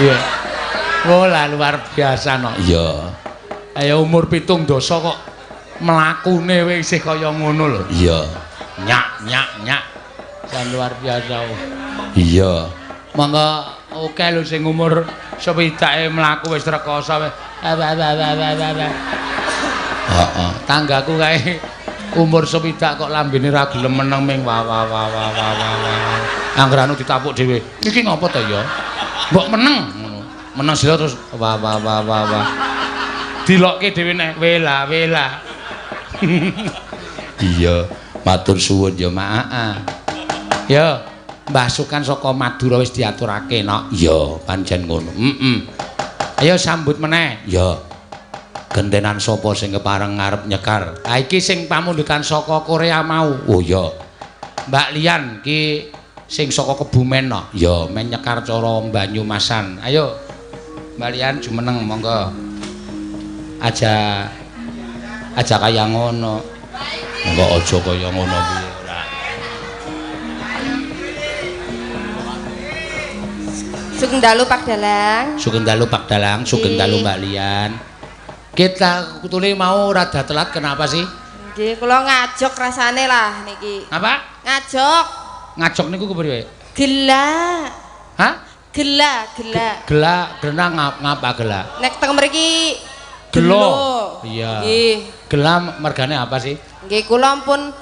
Iya. Wah, luar biasa no. Iya. Ayo umur 7 dasa kok mlakune wis isih kaya ngono lho. Iya. Nyak nyak nyak. Jan luar biasa. Iya. Monggo oke lho sing umur swidake mlaku wis rekoso wis. Heeh. Tanggaku kae umur swidak kok lambene ra gelem meneng ming wa wa wa wa wa wa. Angger anu ditapuk dhewe. Iki ngopo to ya? Mbok meneng ngono. Meneng sila terus wa wa wa wa wa. Dilokke dhewe nek wela wela. Iya, matur suwun ya Mak. Ya, Mbah Sukan saka Madura wis diaturake nok. Iya, pancen ngono. Heeh. Ayo sambut meneh. Ya. Gentenan sapa sing kepareng ngarep nyekar? Ha iki sing pamundutan saka Korea mau. Oh iya. Mbak Lian ki sing saka Kebumen no. Ya, men nyekar cara Banyumasan. Ayo. Mbak Lian jumeneng monggo. Aja aja kaya ngono. Monggo aja kaya ngono kuwi ora. Sugeng dalu Pak Dalang. Sugeng dalu Pak Dalang, sugeng dalu Mbak Lian. Kita kutule mau rada telat kenapa sih? Nggih, kula ngajok rasane lah niki. Apa? Ngajok. Ngajok niku kepriye? Gela. Hah? Gela, gela. Gela, gela ngapa gela? Nek teng mriki gelo. Iya. Nggih. Gela mergane apa sih? Nggih, kula pun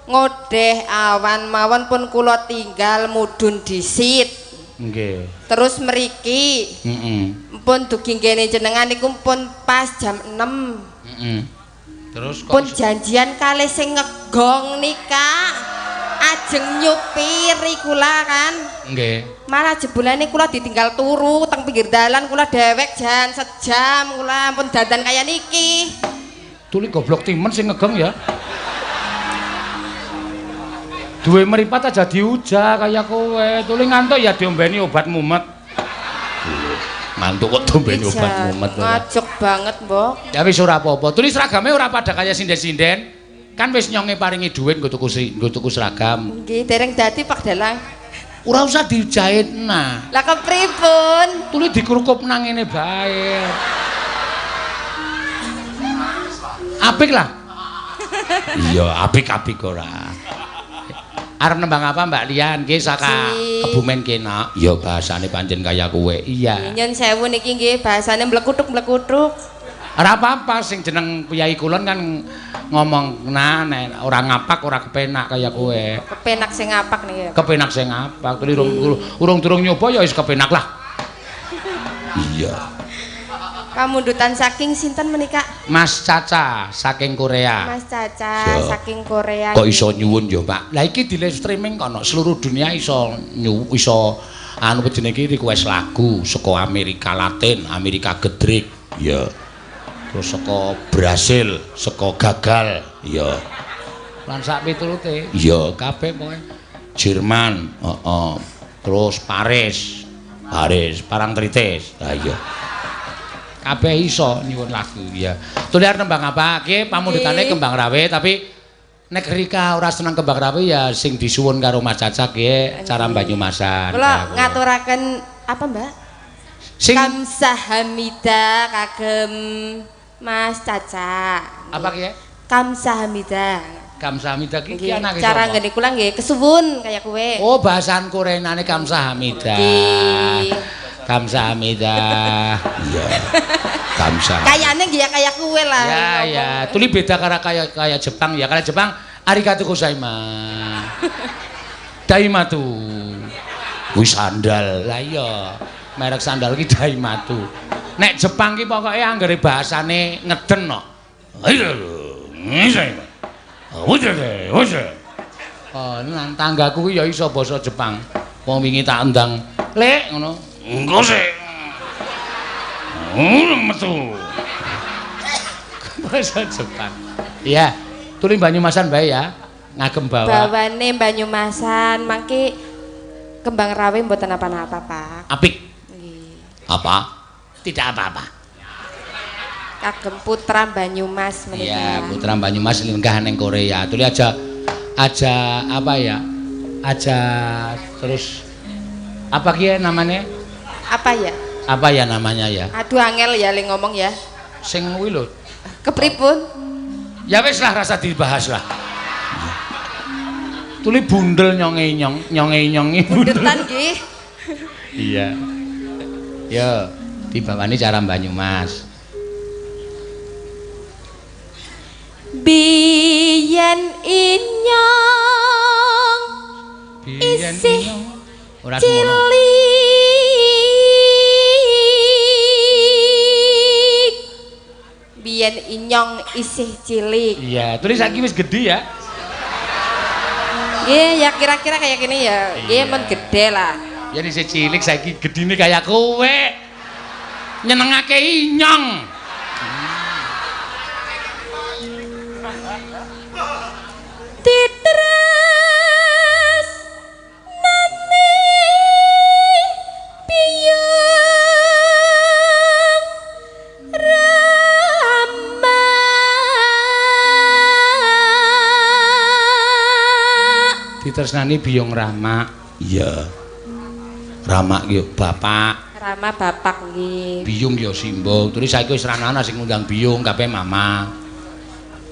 ngodeh awan mawon pun kula tinggal mudhun disit. Nggih. Terus mriki. Heeh. Pun dugi ngene jenengan niku pun pas jam 6. Heeh. Terus kok pun janjian kalih sing ngegong nika. Ajeng nyupiri kula kan. Nggih. Malah jebulane kula ditinggal turu teng pinggir dalan kula dewek jan sejam kula pun dandan kaya niki. Tuli goblok timen sing ngegong ya. Duwe meripat aja diujah kaya kowe. Tuli ngantuk ya diombeni obat mumet. Ngantuk kok diombeni obat mumet. Ngajok banget, Mbok. Ya wis ora apa-apa. Tuli seragame ora pada kaya sinden-sinden. Kan wis nyonge paringi dhuwit nggo tuku seragam. Nggih, dereng dadi Pak Dalang. Ora usah dijahit nah. Lah kepripun? Tuli dikrukup nang ngene bae. Apik lah. Iya, apik-apik ora. Arep nembang apa Mbak Lian nggih saka Kebumen kene. Ya bahasane pancen kaya kowe. Iya. Nyun sewu niki nggih bahasane mlekuthuk-mlekuthuk. Ora apa-apa sing jeneng Piyai Kulon kan ngomong nah nek ora ngapak ora kepenak kaya kowe. Kepenak sing ngapak niki. Kepenak sing ngapak. Tuli urung-durung nyoba ya wis kepenak lah. Iya. Pamundutan saking sinten menika? Mas Caca saking Korea. Mas Caca ya. Saking Korea. Kok iso nyuwun ya, Pak? Lah iki di live streaming kono seluruh dunia iso iso anu jenenge iki request lagu saka Amerika Latin, Amerika Gedrik. Iya. Terus saka Brasil, saka gagal. Iya. Lan sak piturute. Iya, kabeh pokoke. Jerman, heeh. Terus Paris. Paris, Parangtritis. Ha iya. Kabeh iso nyuwun lagu ya. Tuli arep nembang apa? Ki pamundhutane Kembang Rawe, tapi nek Rika ora seneng Kembang Rawe ya sing disuwun karo Mas Caca ki cara Banyumasan. Kula ngaturaken apa, Mbak? Sing Kamsahamida kagem Mas Caca. Apa ki? Kamsahamida. Kamsahamida ki anake sapa? Cara ngene kula nggih kesuwun kaya kowe. Oh, bahasan Koreanane Kamsahamida. Kamsahamida. Iya. Kamsa. Kayane nggih ya kaya kowe lah. Ya ya, tuli beda karo kaya Jepang ya. Kaya Jepang Arigatou gozaimasu. Daimatu. Kuwi sandal. Lah iya, merek sandal ki Daimatu. Nek Jepang ki pokoke anggere bahasane ngeden kok. Oh, nang tanggaku ki ya iso basa Jepang. Wong wingi tak endang, "Lek," ngono. Engko sik. Ngono metu. Basa Jepang. Iya, tuli Banyumasan bae ya. Ngagem bawa. Bawane Banyumasan mangke kembang rawe mboten apa-apa, Pak. Apik. Nggih. Apa? Tidak apa-apa. Kagem putra Banyumas menika. Iya, putra Banyumas lenggah ning Korea. Tuli aja aja apa ya? Aja terus apa ki namanya? Apa ya? Apa ya namanya ya? Aduh angel ya le ngomong ya. Sing kuwi lho. Kepripun? Ya wis lah rasa dibahas lah. Tuli bundel nyonge nyong, nyonge nyongi bundel. Bundetan nggih. Iya. Yo, dibawani cara Banyumas. Biyen inyong isih ora semono. Cilik. Biyen inyong isih cilik. Iya, tuli saiki wis gedhe ya. Nggih, ya kira-kira kayak gini ya. Nggih, men gede lah. Ya isih cilik saiki gedine kaya kowe. Nyenengake inyong. Titres nane biyung Rama. Ditresnani biyung Rama. Iya. Rama ki bapak. Rama bapak nggih. Biyung ya simbol. Terus saiki wis ra ana sing ngundang biyung kabeh mama.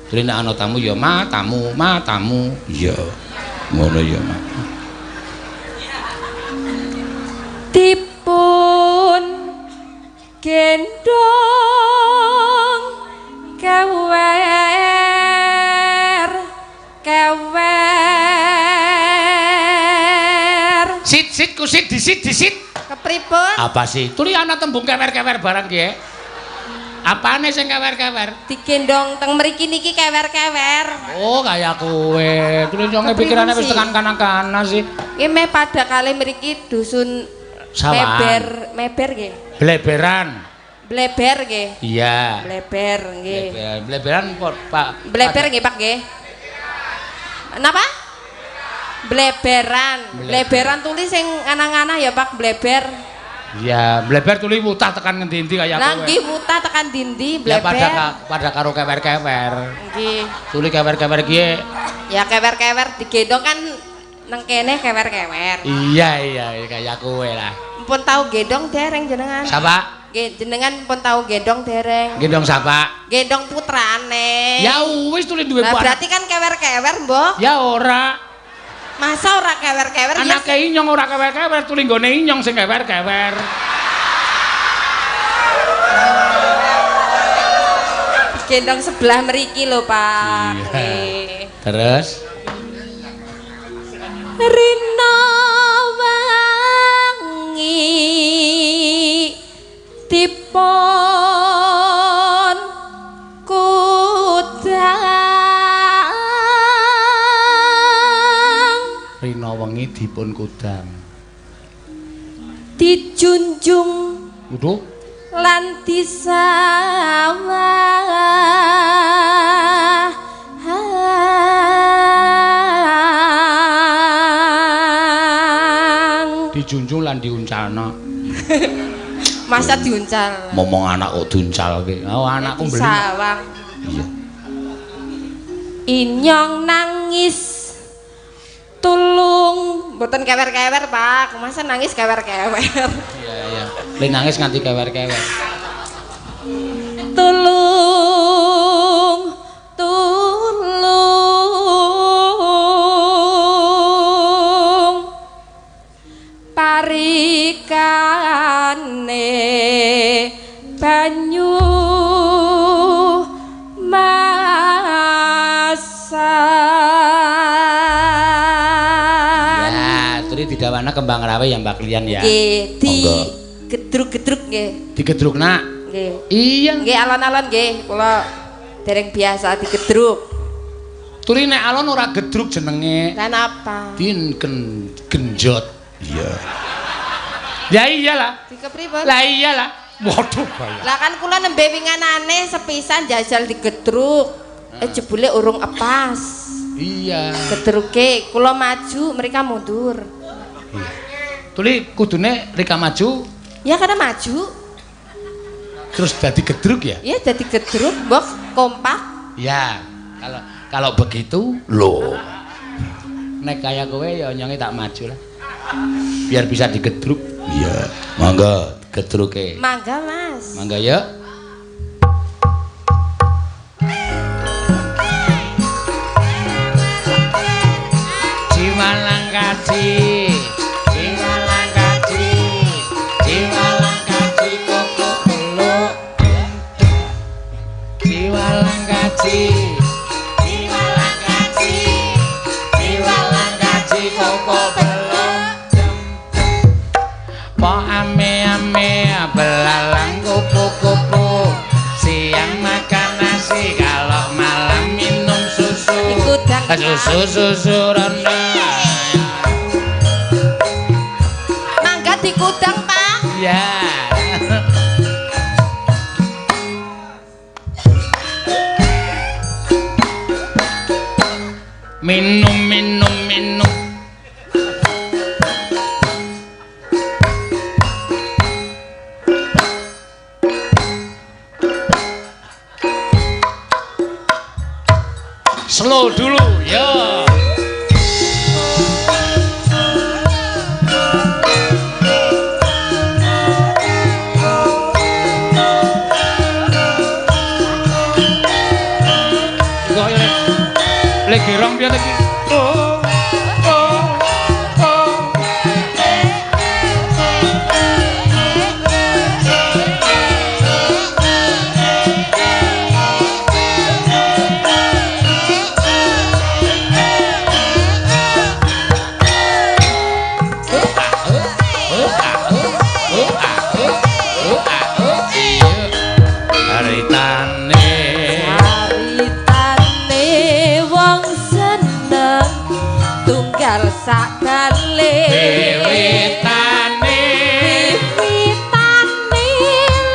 Terus nek ana tamu ya ma tamu, ma tamu. Iya. Ngono ya, Ma. Dipun gendong kewer kewer. Sit sit kusit disit disit. Kepripun? Apa sih? Tuli ana tembung kewer-kewer barang ki. Apane sing kewer-kewer? Digendong teng mriki niki kewer-kewer. Oh, kaya kowe. Tuli nyonge pikirane wis tekan kana-kana sih. Nggih meh padha kalih mriki dusun Sawahan. Meber, meber nggih. Bleberan. Bleber nggih. Iya. Bleber nggih. Bleber, bleberan Pak. Bleber nggih, Pak nggih. Napa? Bleberan. Bleberan tulis sing anang-anah ya Pak, bleber. Iya, bleber tuli mutah tekan ngendi-endi kaya kowe. Lah nggih mutah tekan dindi Ya bleber. pada karo kewer-kewer. Nggih. Tuli kewer-kewer kiye. Ya kewer-kewer digendong kan nang kene kewer-kewer. Iya iya kaya kowe lah. Mpun tau gendong dereng jenengan. Sapa? Nggih, jenengan pun tau gendong dereng. Gendong sapa? Gendong putrane. Ya wis tuli duwe Lah berarti kan kewer-kewer, Mbok. Ya ora. Masa ora kewer-kewer ya? Anake inyong ora kewer-kewer, tuli nggone inyong sing kewer-kewer. Gendong sebelah mriki lho, Pak. Iya. Terus Rina wangi dipun kudang. Rina wengi dipun kudang. Dijunjung Uduh lan disawang. Dijunjung lan diuncalno. Masa diuncal? Momong anak kok diuncalke. Oh, anakku mbeli. Disawang. Iya. Inyong nangis tulung, mboten kewer-kewer, Pak. Masa nangis kewer-kewer. Iya, iya. Le nangis nganti kewer-kewer. Tulung, tulung. Parikane banyu masan. Gawana kembang rawe ya Mbak Lian ya. Nggih, di gedruk-gedruk nggih. Digedruk nak. Nggih. Iya. Nggih alon-alon nggih, kula dereng biasa digedruk. Turi nek alon ora gedruk jenenge. Lah napa? Din genjot. Iya. Ya iyalah. Dikepripun? Lah iyalah. Waduh bahaya. Lah kan kula nembe winganane sepisan jajal digedruk. Jebule urung epas. Iya. Gedruke kula maju, mereka mundur. Iya. Tuli kudune Rika maju. Ya karena maju. Terus dadi gedruk ya? Iya, dadi gedruk, mbok kompak. Ya, kalau begitu lho. Nek kaya kowe ya nyonge tak maju lah. Biar bisa digedruk. Iya, monggo gedruke. Mangga, Mas. Mangga ya. Ciwalang kaji, ciwalang kaji, ciwalang kaji koko peluk. Ciwalang kaji, ciwalang kaji, ciwalang kaji koko peluk. Po ame-ame belalang kupu-kupu, siang makan nasi kalau malam minum susu. Susu susu ronda. Mangga dikudang, Pak. Ya. Minum minum minum. Slow dulu, ya. Lagi rong piye lagi? Oh, oh, oh. Caritane wong seneng tunggal sakbale. Wiwitane wiwitane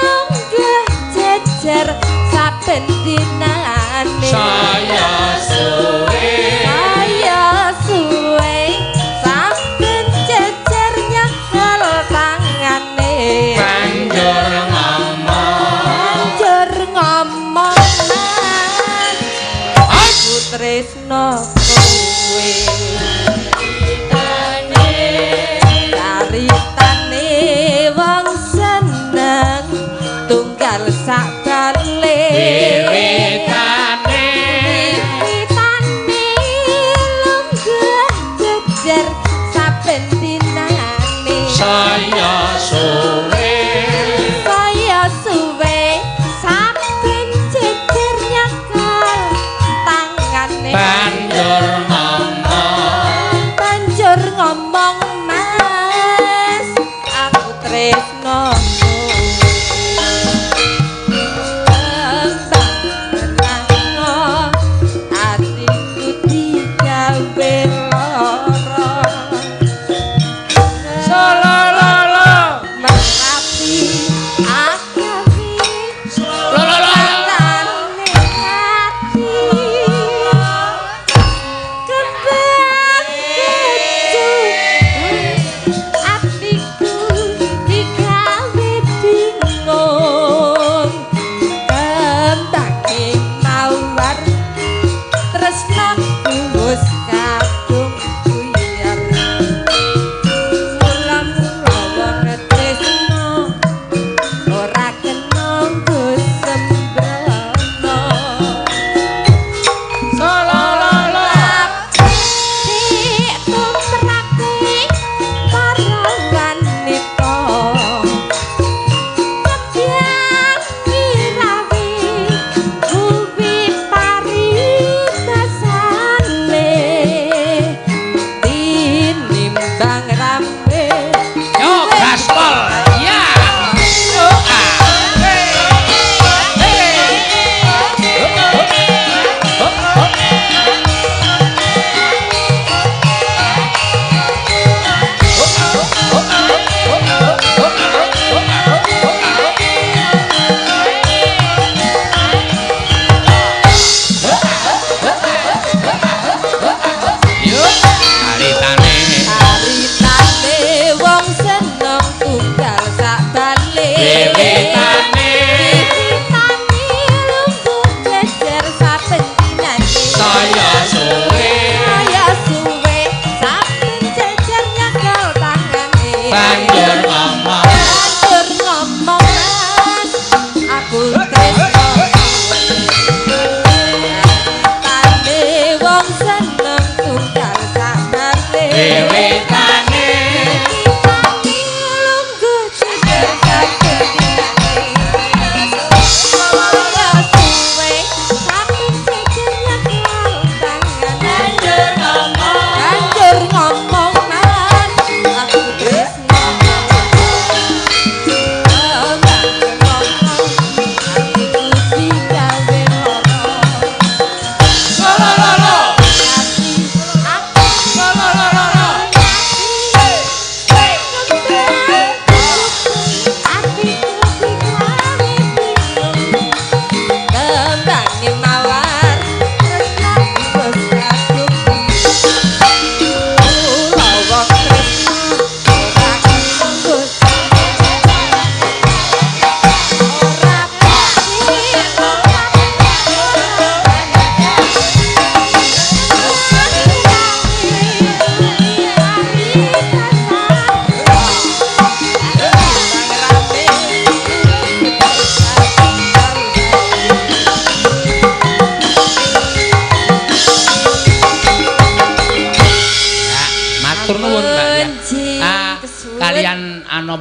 lenggah jejer saben dinane. Saya suwe, saya suwe saben jejer nyekel tangane. Banjur ngomong, banjur ngomong aku tresno kowe. Caritane wong seneng tunggal sakbale. Wiwitane, wiwitane lenggah jejer saben dinane. Saya suwe, saya suwe saben jejer nyekel tangane. Banjur ngomong,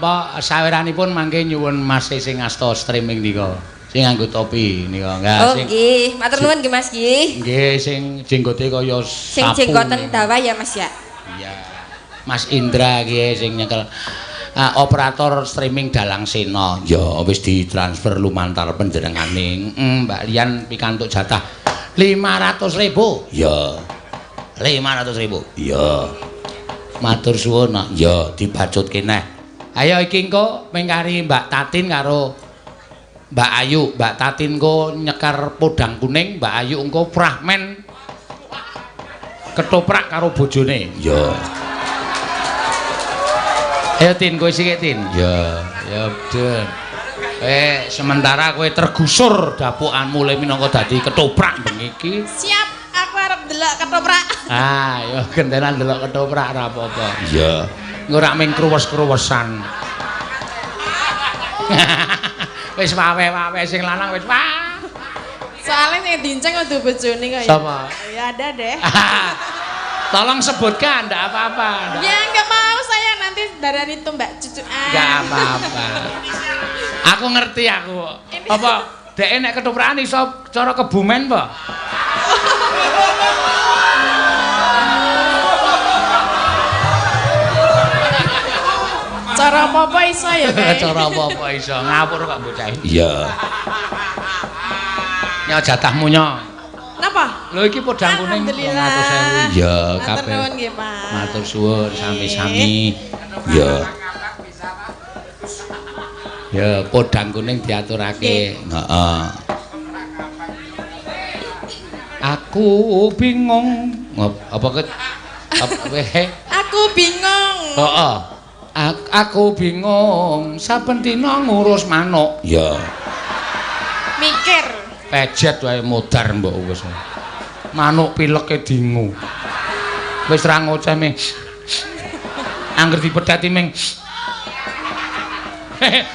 Nampa saweranipun mangke nyuwun Mas sing asta streaming nika. Sing nganggo topi nika. Oh nggih, matur nuwun nggih Mas nggih. Nggih, sing jenggote kaya sing jenggoten dawa ya Mas ya. Iya. Mas Indra ki sing nyekel operator streaming Dalang Sena. Ya wis ditransfer lumantar panjenengane. Mbak Lian pikantuk jatah 500.000. Ya. 500.000. Ya. Matur suwun. Ya dibacutke neh. Ayo iki engko mengkari Mbak Tatin karo Mbak Ayu. Mbak Tatin engko nyekar podang kuning, Mbak Ayu engko fragmen ketoprak karo bojone. Ya. Ayo Tin, kowe sithik Tin. Ya, ya bener. Sementara kowe tergusur dapukanmu le minangka dadi ketoprak bengi iki. Siap, aku arep ndelok ketoprak. Ah, ya gentenan ndelok ketoprak ora apa-apa. Iya. Engko rak ming kruwes-kruwesan. Wis wawe-wawe sing lanang wis wah. Soale sing dinceng kudu bojone kok ya. Sapa? Ya ada deh. Tolong sebutkan, ndak apa-apa. Ya enggak mau saya nanti darani itu Mbak cucuan. Enggak apa-apa. Aku ngerti aku. Ini. Apa dhek nek ketoprakan iso cara Kebumen apa? Cara apa-apa iso ya, Kak? Cara apa-apa iso. Ngawur kok bocah. Iya. Nyo jatahmu nyo. Napa? Lho iki podang kuning 200.000. Ya, kabeh. Matur nuwun nggih, Pak. Matur suwun sami-sami. Ya. Ya, podang kuning diaturake. Heeh. Aku bingung. Apa ke Aku bingung. Heeh. Aku bingung saben dina ngurus manuk. Ya. Mikir. Pejet wae modar mbok wis. Manuk pileke dingu. Wis ra ngoceh ming. Angger dipedhati ming.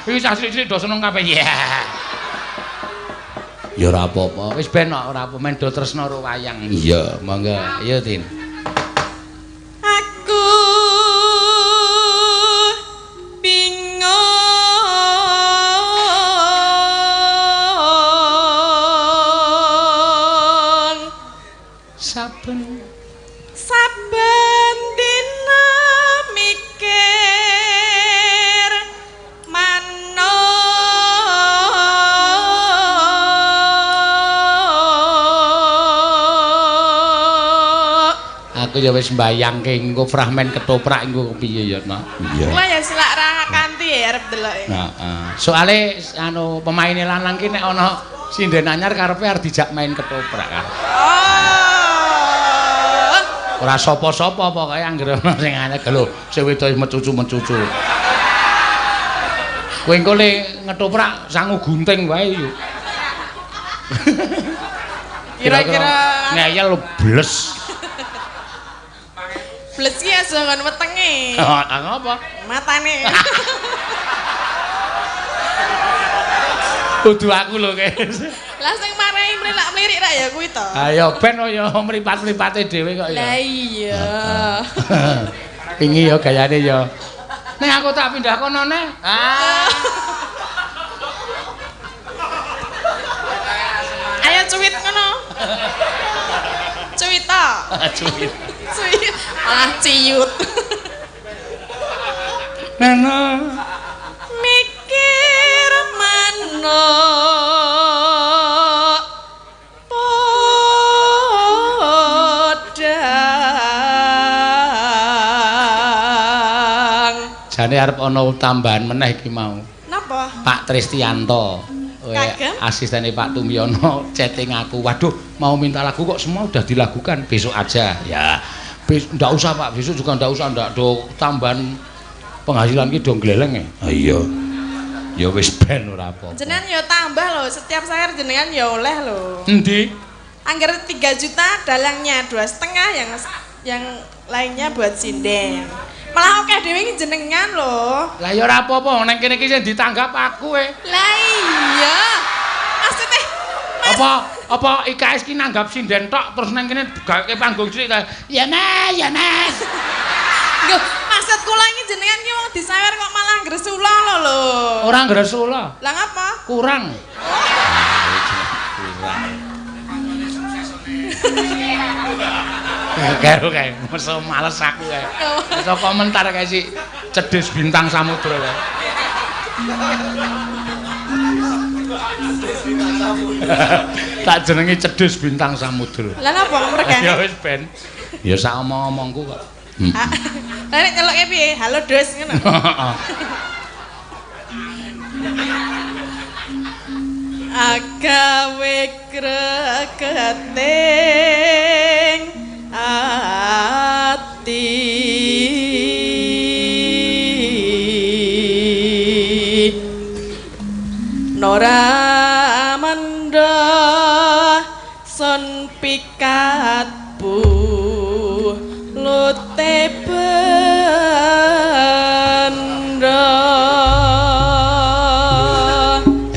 Iki cah cilik-cilik do seneng kabeh. Ya. Ya ora apa-apa. Wis ben kok ora apa men do tresna karo wayang. Iya, monggo. Ayo Tin. Aku bingung. Saben saben dina mikir manuk. Aku ya wis mbayangke engko fragmen ketoprak engko piye ya, Nak? Iya. Kula ya selak ra kanthi ya arep deloke. Heeh. Soale anu pemaine lanang ki nek ana sinden anyar karepe arep dijak main ketoprak kan. Oh. Ora sapa-sapa pokoke anggere ana sing anyar lho sing wedok mecucu-mecucu. Kowe engko le ngetoprak sangu gunting wae yuk. Kira-kira ngeyel bles. Bles ki aja nggon wetenge. Heeh, ngapa? Matane. Kudu aku lho, Kes. Lah sing marai mlilak-mlirik rak ya kuwi to. Ayo ben ya mripat-mripate dhewe kok ya. Lah iya. Wingi ya gayane ya. Nek aku tak pindah kono neh. Ah. Ayo cuwit ngono. Cuwit ta. Cuwit. Cuwit. Malah ciut. Nana mikir manuk podang. Jane arep ana tambahan meneh iki mau. Napa? Pak Tristianto. Asistene Pak Tumyono chatting aku. Waduh, mau minta lagu kok semua udah dilakukan, besok aja. Ya. Ndak usah Pak, besok juga ndak usah, ndak do tambahan penghasilan ki do gleleng e. Ha iya. Ya wis ben ora apa-apa. Jenengan ya tambah lho, setiap sayur jenengan ya oleh lho. Endi? Angger 3 juta dalangnya 2,5 yang lainnya buat sinden. Malah akeh dhewe iki jenengan lho. Lah ya ora apa-apa, nang kene iki sing ditanggap aku e. Lah iya. Maksudnya apa IKS ki nanggap sinden tok terus nang kene gaweke panggung cilik ta. Ya Mas, ya Mas. Lho, maksudku kula iki jenengan ki wong disawer kok malah gresula lho lho. Ora gresula. Lah ngapa? Kurang. Kurang. Kae kae, masa males aku kae. Iso komentar kae si Cedhis Bintang Samudra kae. Tak jenengi Cedhis Bintang Samudra. Lah napa mergane? Ya wis ben. Ya sak omong-omongku kok. Lah nek nyeluke piye? Halo Dus ngono. Agawe gregeting ati nora mendha sun pikat bulute bendha.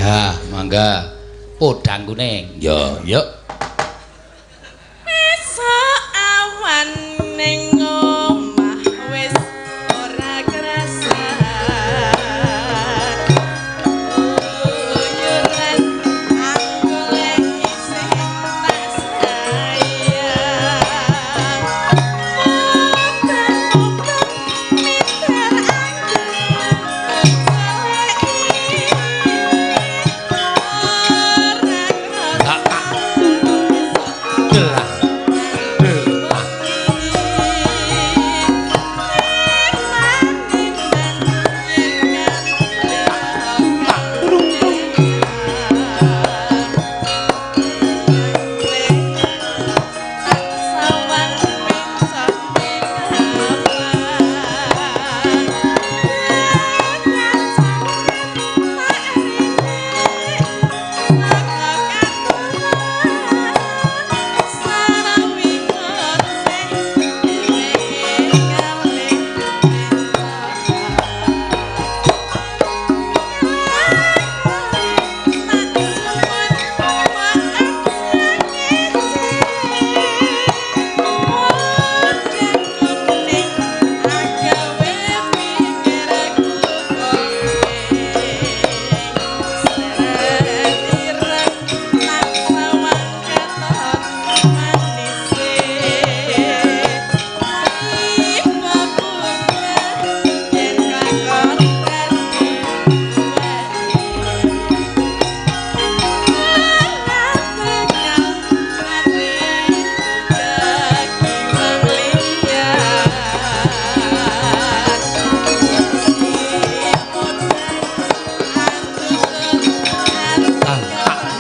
Ya, mangga. Podang kuning. Ya, yuk. Esuk awan ning omah wis ora kerasa. Uyuran aku lek isih tak sayang. Muter-muter miter aku goleki ora Tak kerasa. Delah. Delah.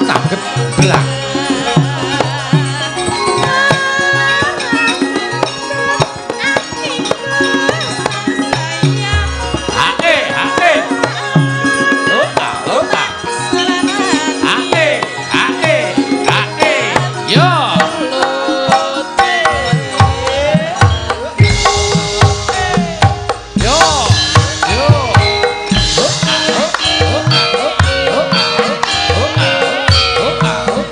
Tak tak belah. Hae, hae. Oh, ah, oh, ah. Hae, hae, hae. Yo. Yo. Yo. Oh, ah, oh, oh, ah, oh, ah, oh, ah, oh, ah, oh, ah, oh.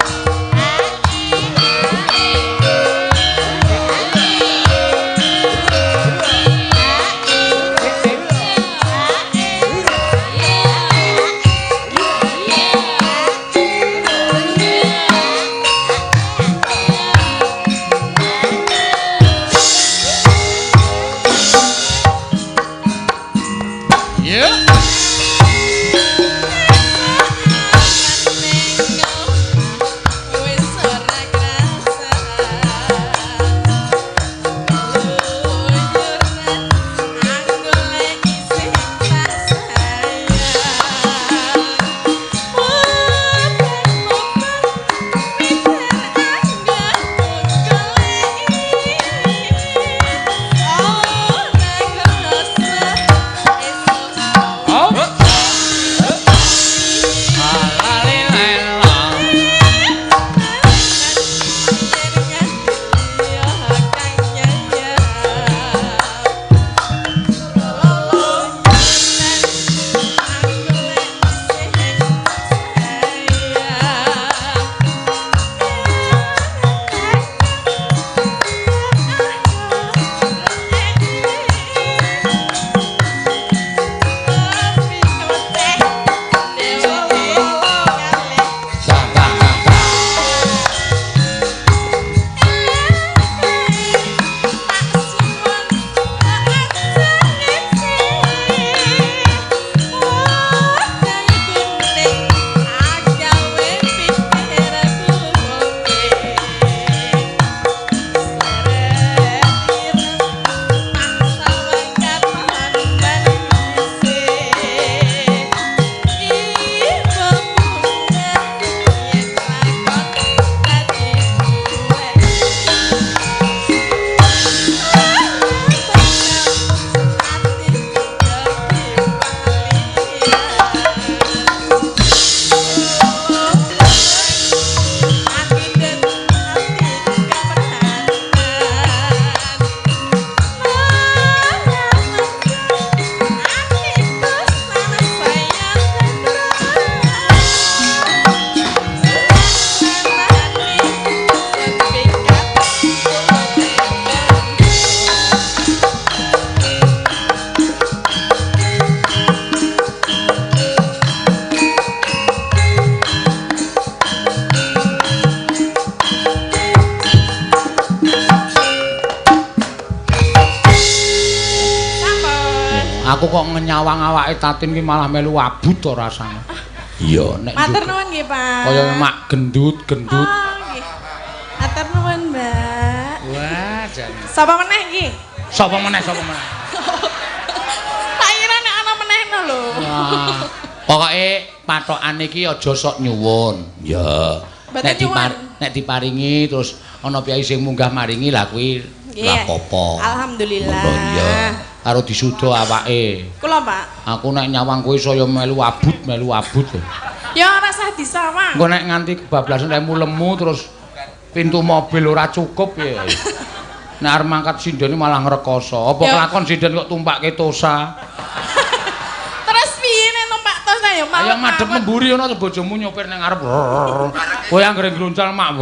Aku kok nyawang awake Tatin ki malah melu abut to rasane. Iya, nek matur nuwun nggih, Pak. Kaya mak gendut-gendut. Oh, nggih. Matur nuwun, Mbak. Wah, jan. Sapa meneh iki? Sapa meneh, sapa meneh? Tak kira nek ana meneh no lho. Wah. Pokoke patokane iki aja sok nyuwun. Ya. Nek diparingi terus ana piyai sing munggah maringi lah kuwi ora apa-apa. Alhamdulillah. Iya. Karo disuda awake. Kula, Pak. Aku nek nyawang kowe saya melu abut, lho. Ya ora usah disawang. Engko nek nganti kebablasan lemu-lemu terus pintu mobil ora cukup ya. Nek arep mangkat sindene malah ngrekoso. Apa kelakon sinden kok tumpakke tosa? Terus piye nek numpak tosa ya malah. Ayo madhep mburi ana bojomu nyopir ning ngarep. Kowe anggere ngluncal mak.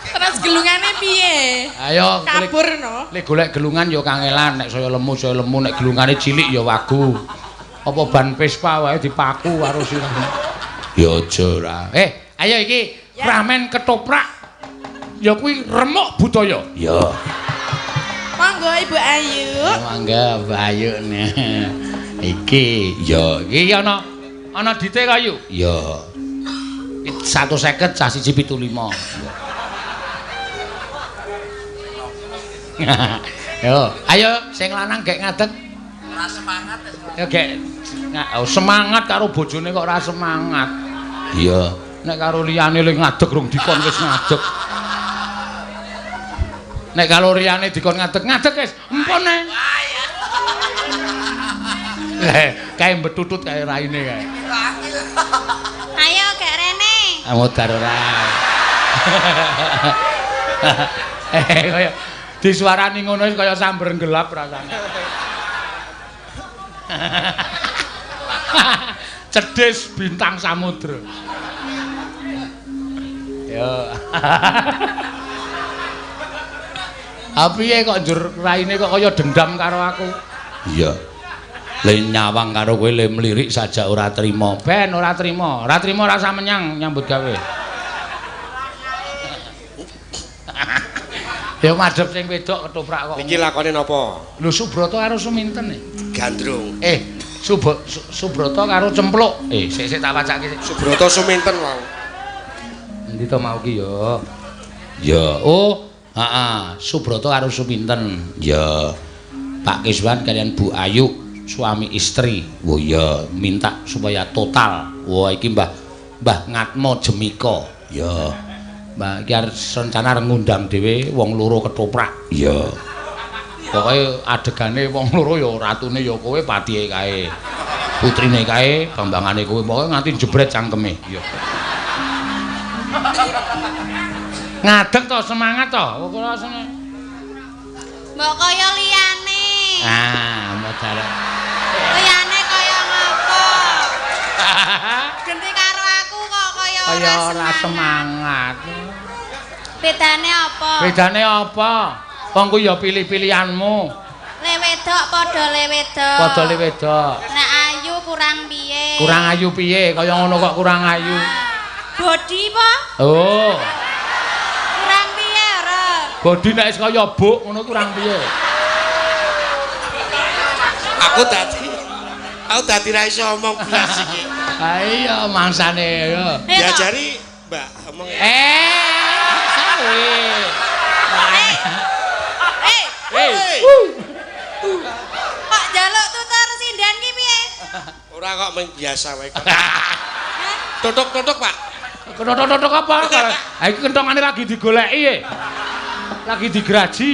Terus gelungane piye? Ayo kabur no. Lek golek gelungan ya kangelan, nek saya lemu nek gelungane cilik ya wagu. Apa ban Vespa wae dipaku karo sirah. Ya aja ora. Ayo iki ramen ketoprak. Ya kuwi remuk budaya. Ya. Monggo Ibu Ayu. Monggo Bu Ayu. Iki ya iki ana dite kayu. Ya. 150 cah 175. Yo, ayo sing lanang gek ngadeg. Ora semangat wis. Ya gek semangat karo bojone kok ora semangat. Iya. Nek karo liyane le ngadeg rung dikon wis ngadeg. Nek karo liyane dikon ngadeg, ngadeg wis. Empun e. Kae mbetutut kae raine kae. Ayo gek rene. Modar ora. Kaya disuarani ngono wis kaya samber gelap rasane. Cedhis bintang samudra. Yo. Ha piye kok njur raine kok kaya dendam karo aku? Iya. Le nyawang karo kowe le mlirik saja ora trima. Ben ora trima. Ora trima rasa menyang nyambut gawe. Ya madhep sing wedok ketoprak kok. Niki lakone napa? Lho Subroto karo Suminten e. Gandrung. Subroto karo Cempluk. Sik sik tak wacake sik. Subroto Suminten wau. Endi to mau ki ya? Ya. Oh, heeh, Subroto karo Suminten. Ya. Pak Kiswan kalian Bu Ayu suami istri. Oh iya, minta supaya total. Wah iki Mbah Ngatmo Jemika. Ya. Mbah iki arep rencana arep ngundang dhewe wong loro ketoprak. Iya. Pokoke adegane wong loro ya ratune ya kowe, patihe kae. Putrine kae, bambangane kowe, pokoke nganti jebret cangkeme. Iya. Ngadeg to, semangat to. Kula seneng. Mbok kaya liyane. Ah, modal. Liyane kaya ngopo? Genti karo aku kok kaya ora semangat. Bedane apa? Bedane apa? Wong kuwi ya pilih-pilihanmu. Le wedok padha le wedok. Padha le wedok. Nek ayu kurang piye? Kurang ayu piye? Kaya ngono kok kurang ayu. Body apa? Oh. Kurang piye ora? Body nek wis kaya buk ngono kurang piye? Aku dadi ra iso omong blas iki. Ha iya mangsane ya. Diajari Mbak omong. Kok njaluk tutur sinden ki piye? Ora kok mung biasa wae kok. Tutuk-tutuk, Pak. Tutuk-tutuk apa? Ha iki kentongane lagi digoleki e. Lagi digraji.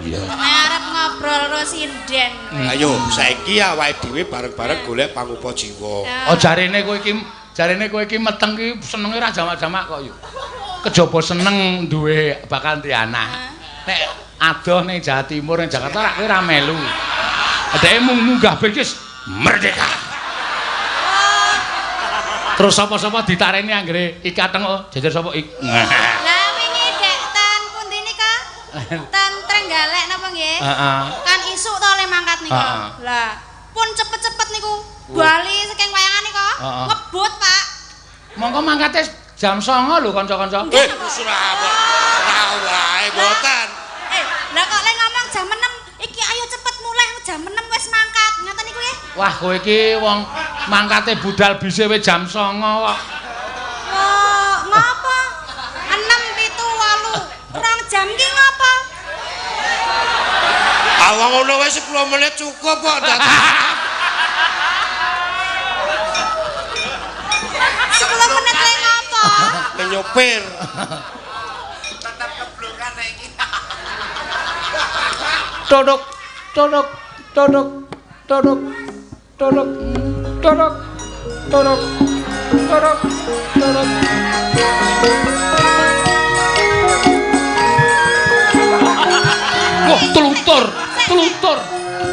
Iya. Nek arep ngobrol karo sinden. Ayo saiki awake dhewe bareng-bareng golek pangupa jiwa. Oh jarene kowe iki meteng ki senenge ra jamak-jamak kok yo. Kejaba seneng duwe bakal duwe anak. Nek adoh ning Jawa Timur ning Jakarta rak kowe ra melu. Dheke mung munggah wis merdeka. Terus sapa-sapa ditareni anggere ikateng jejer sapa ik. Lah wingi dek ten pundi nika? Ten Trenggalek napa nggih? Heeh. Kan isuk to le mangkat nika. Lah pun cepet-cepet niku bali saking wayangan nika. Ngebut, Pak. Mongko mangkate jam 09.00 lho kanca-kanca. Ora wae mboten. Lah kok le ngomong jam 6 iki ayo cepet mulai jam 6 wis mangkat. Wah, kowe iki wong mangkate budal bise wis jam 09.00 kok. Wah, ngapa? 6 7 8 2 jam ki ngapa? Ah wong ngono wae 10 menit cukup kok. 10 menit le ngapa? Nyopir. Tetap keblokan nek iki. Todok, todok, todok, todok, todok, todok, todok, todok, todok. Wah, telutur, telutur.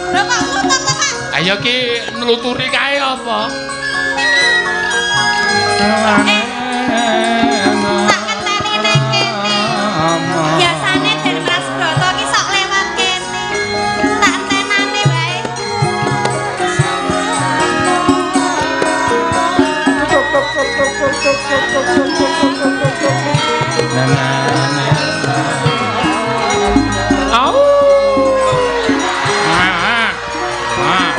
Lho kok lutur to, Pak? Ayo ki nluturi kae apa? Tak ngenteni ning kene. Biasane Den Mas Broto ki sok lewat kene. Tak entenane wae. Au. Ah. Ah.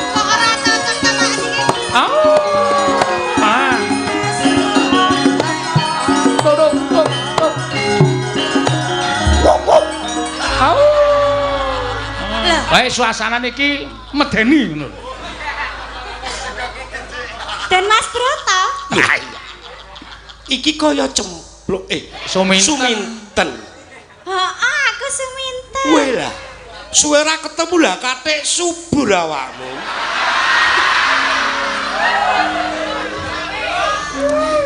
Kok ora cocok ta Pak niki? Au. Ah. Todok, tok, tok. Au. Wae suasana niki medeni ngono lho. Den Mas Broto. Lah iya. Iki kaya cempluk Suminten. Suminten. Heeh, aku Suminten. Kowe lah. Suwe ora ketemu lah katik subur awakmu.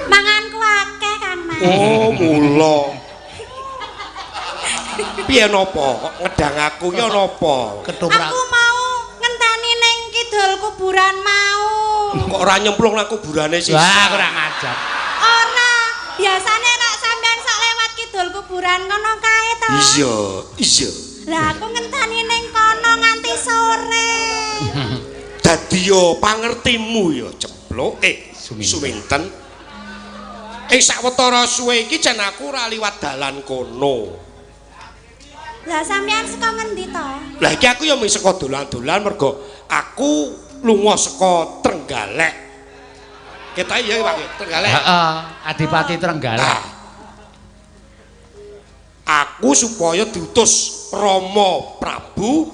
Manganku akeh Kang Mas. Oh, mula. Piye napa kok ngedang aku ki napa? Ketoprak. Aku mau ngenteni ning kidul kuburan mau. Kok ora nyemplung nang kuburane sih? Wah, kurang ajar. Ora, biasane rak sampean sok lewat kidul kuburan kono kae to. Iya, iya. Lah aku ngenteni ning kono nganti sore. Dadi yo pangertimu yo cempluk Suminten. Sawetara suwe iki jan aku ora liwat dalan kono. Lah sampean saka ngendi to? Lah iki aku ya mung saka dolan-dolan mergo aku lunga saka Trenggalek. Kita iya Pak, Trenggalek. Heeh, Adipati Trenggalek. Nah, aku supaya diutus Rama Prabu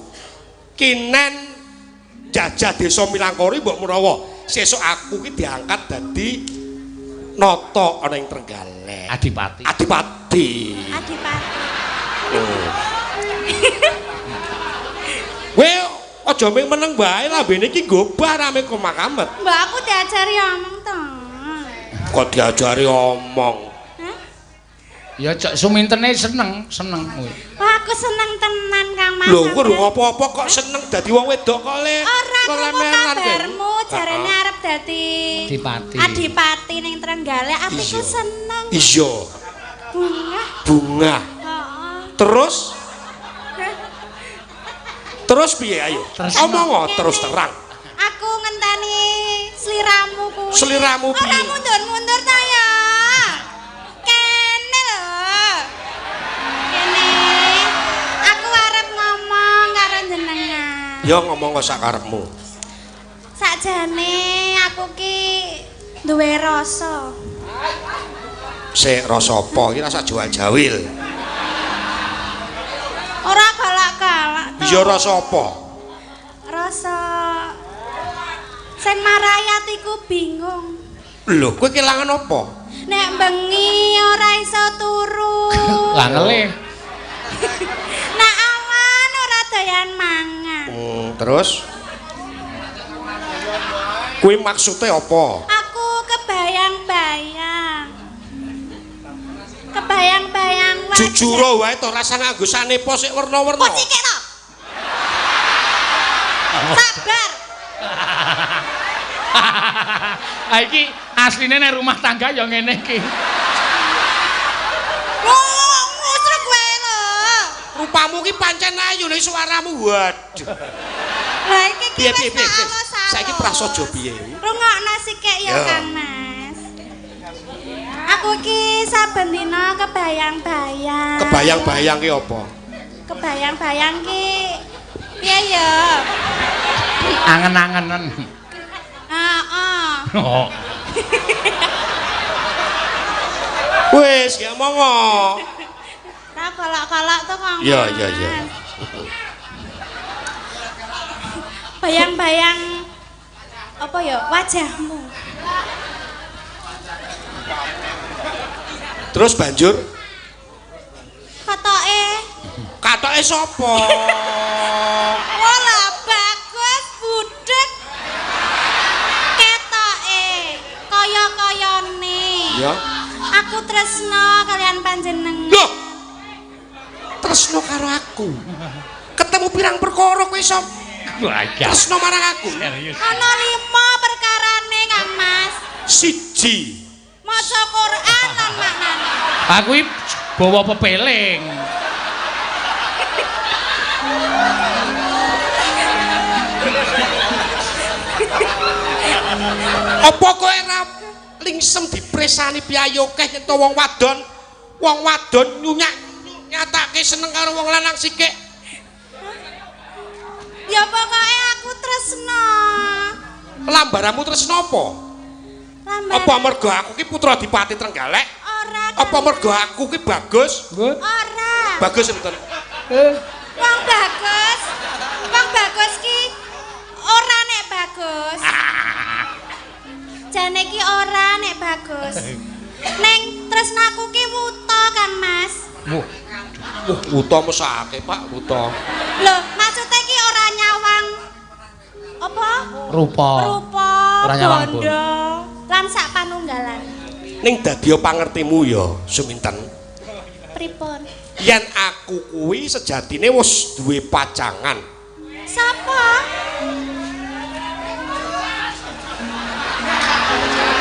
kinen jajah desa Milangkori mbok menawa sesuk aku ki diangkat dadi nata ana ing Trenggalek. Adipati. Adipati. Adipati. Oh. Kowe aja mung meneng wae lambene iki gobah rame komakamet. Mbak aku diajari omong to. Kok diajari omong? Hah? Ya cok Sumintene seneng, seneng kowe. Wah, aku seneng tenan Kang Mas. Lho, kowe rung apa-apa kok seneng dadi wong wedok kok le. Ora krungu kabarmu jarene arep dadi Adipati. Adipati ning Trenggalek, atiku seneng. Iya. Bungah. Bungah. Heeh. Terus terus piye ayo? Omong terus terang. Aku ngenteni sliramu kuwi. Sliramu piye? Ora mundur-mundur ta ya. Kene lho. Kene. Aku arep ngomong karo jenengan. Ya ngomong kok sakarepmu. Sakjane aku ki duwe rasa. Sik rasa apa? Iki rasa jual-jawil. Ora galak-galak to. Iya rasa apa? Rasa sing marai atiku bingung. Lho, kowe kelangan apa? Nek bengi ora iso turu. Lah ngelih. Nek awan ora doyan mangan. Terus? Kuwi maksude apa? Aku kebayang-bayang. Kebayang-bayang wajah. Jujur wae to rasa nganggo sanepa sik werna-werna. Kok sikik to? Sabar. Ah iki asline nek rumah tangga ya ngene iki. Wah, ngusruk wae lho. Rupamu ki pancen ayu nek suaramu waduh. Lah iki ki Piye wis piye tak piye. alus-alus. Saiki prasaja piye? Rungokno sikik ya Kang Mas. Aku ki saben dina kebayang-bayang. Kebayang-bayang ki apa? Kebayang-bayang ki piye ya? Angen-angenen. Heeh. Oh. Wis, ya mongo. Ta kolak-kolak to, Kang. Iya, iya, iya. Bayang-bayang apa ya wajahmu. Terus banjur katoke. Katoke sapa? Wala bagus budhek. Ketoke kaya-kayane. Ya. Aku tresno kalian panjenengan. Loh. Tresno karo aku. Ketemu pirang perkara kowe iso tresno marang aku. Ana 5 perkarane, Kang Mas. Siji. Maca Quran lan maknane. Aku iki bawa pepeling. Apa kowe ora lingsem dipresani piyayi akeh yen to wong wadon? Wong wadon nyunyak nyatake seneng karo wong lanang sikik. Ya pokoke aku tresno. Lambaramu tresno apa? Lambar. Apa mergo aku ki putra Adipati Trenggalek? Ora. Apa mergo aku ki bagus? Ora. Bagus mboten? Wong bagus. Wong bagus ki ora nek bagus. Jane ki ora nek bagus. Neng tresnaku ki wuta kan, Mas. Wah, wuta mesake, Pak, wuta. Lho, maksude ki ora nyawang apa? Rupa. Rupa. Ora nyawang bondo lan sak panunggalan. Ning dadi pangertimu ya, Suminten. Pripun? Yen aku kuwi sejatine wis duwe pacangan. Sapa?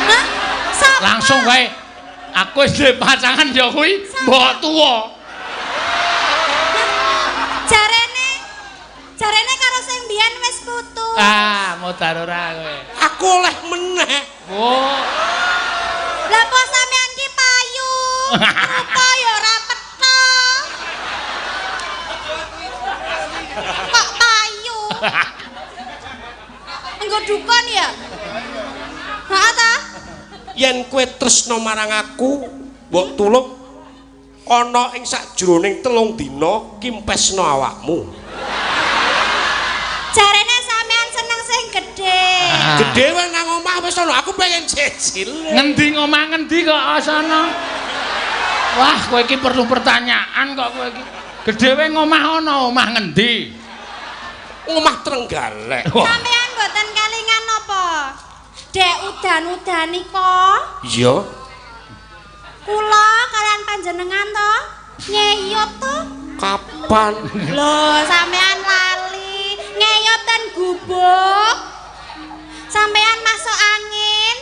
Hah? Sapa? Langsung wae. Aku wis duwe pacangan ya kuwi mbok tuwa. Jarene jarene karo sing mbiyen wis putus. Ah, modar ora kowe. Aku oleh meneh. Oh. Lah apa sampean ki payu? Rupa ya ora petha. Kok payu? Engko dukun ya? Heeh ta? Yen kowe tresno marang aku, mbok tulung ana ing sakjroning 3 dina kimpesno awakmu. Jarene sampean seneng sing gedhe. Gedhe wae nang omah wis ana, aku pengen cecil. Ngendi ngomah ngendi kok asana? Wah, kowe iki perlu pertanyaan kok kowe iki. Gedhe wae ngomah ana, omah ngendi? Omah Trenggalek. Sampean mboten kalingan napa? Dek udan-udan nika. Iya. Kula kalian panjenengan to ngeyop to? Kapan? Lho, sampean lali. Ngeyop ten gubuk. Sampean masuk angin.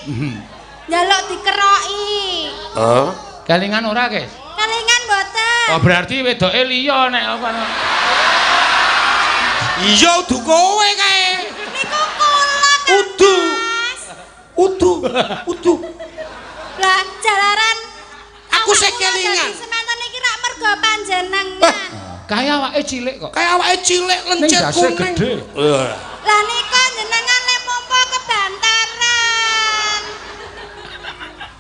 Njaluk dikeroki. Heeh. Kalingan ora, Kes? Kalingan mboten. Oh, berarti wedoke liya nek apa. Iya, udu kowe kae. Niku kula. Udu. Udu, udu. Lah jalaran aku sik kelingan. Semanten iki rak mergo panjenengan. Kaya awake cilik kok. Kaya awake cilik lencir kuning. Lah nika jenengan lek mompo kebantaran.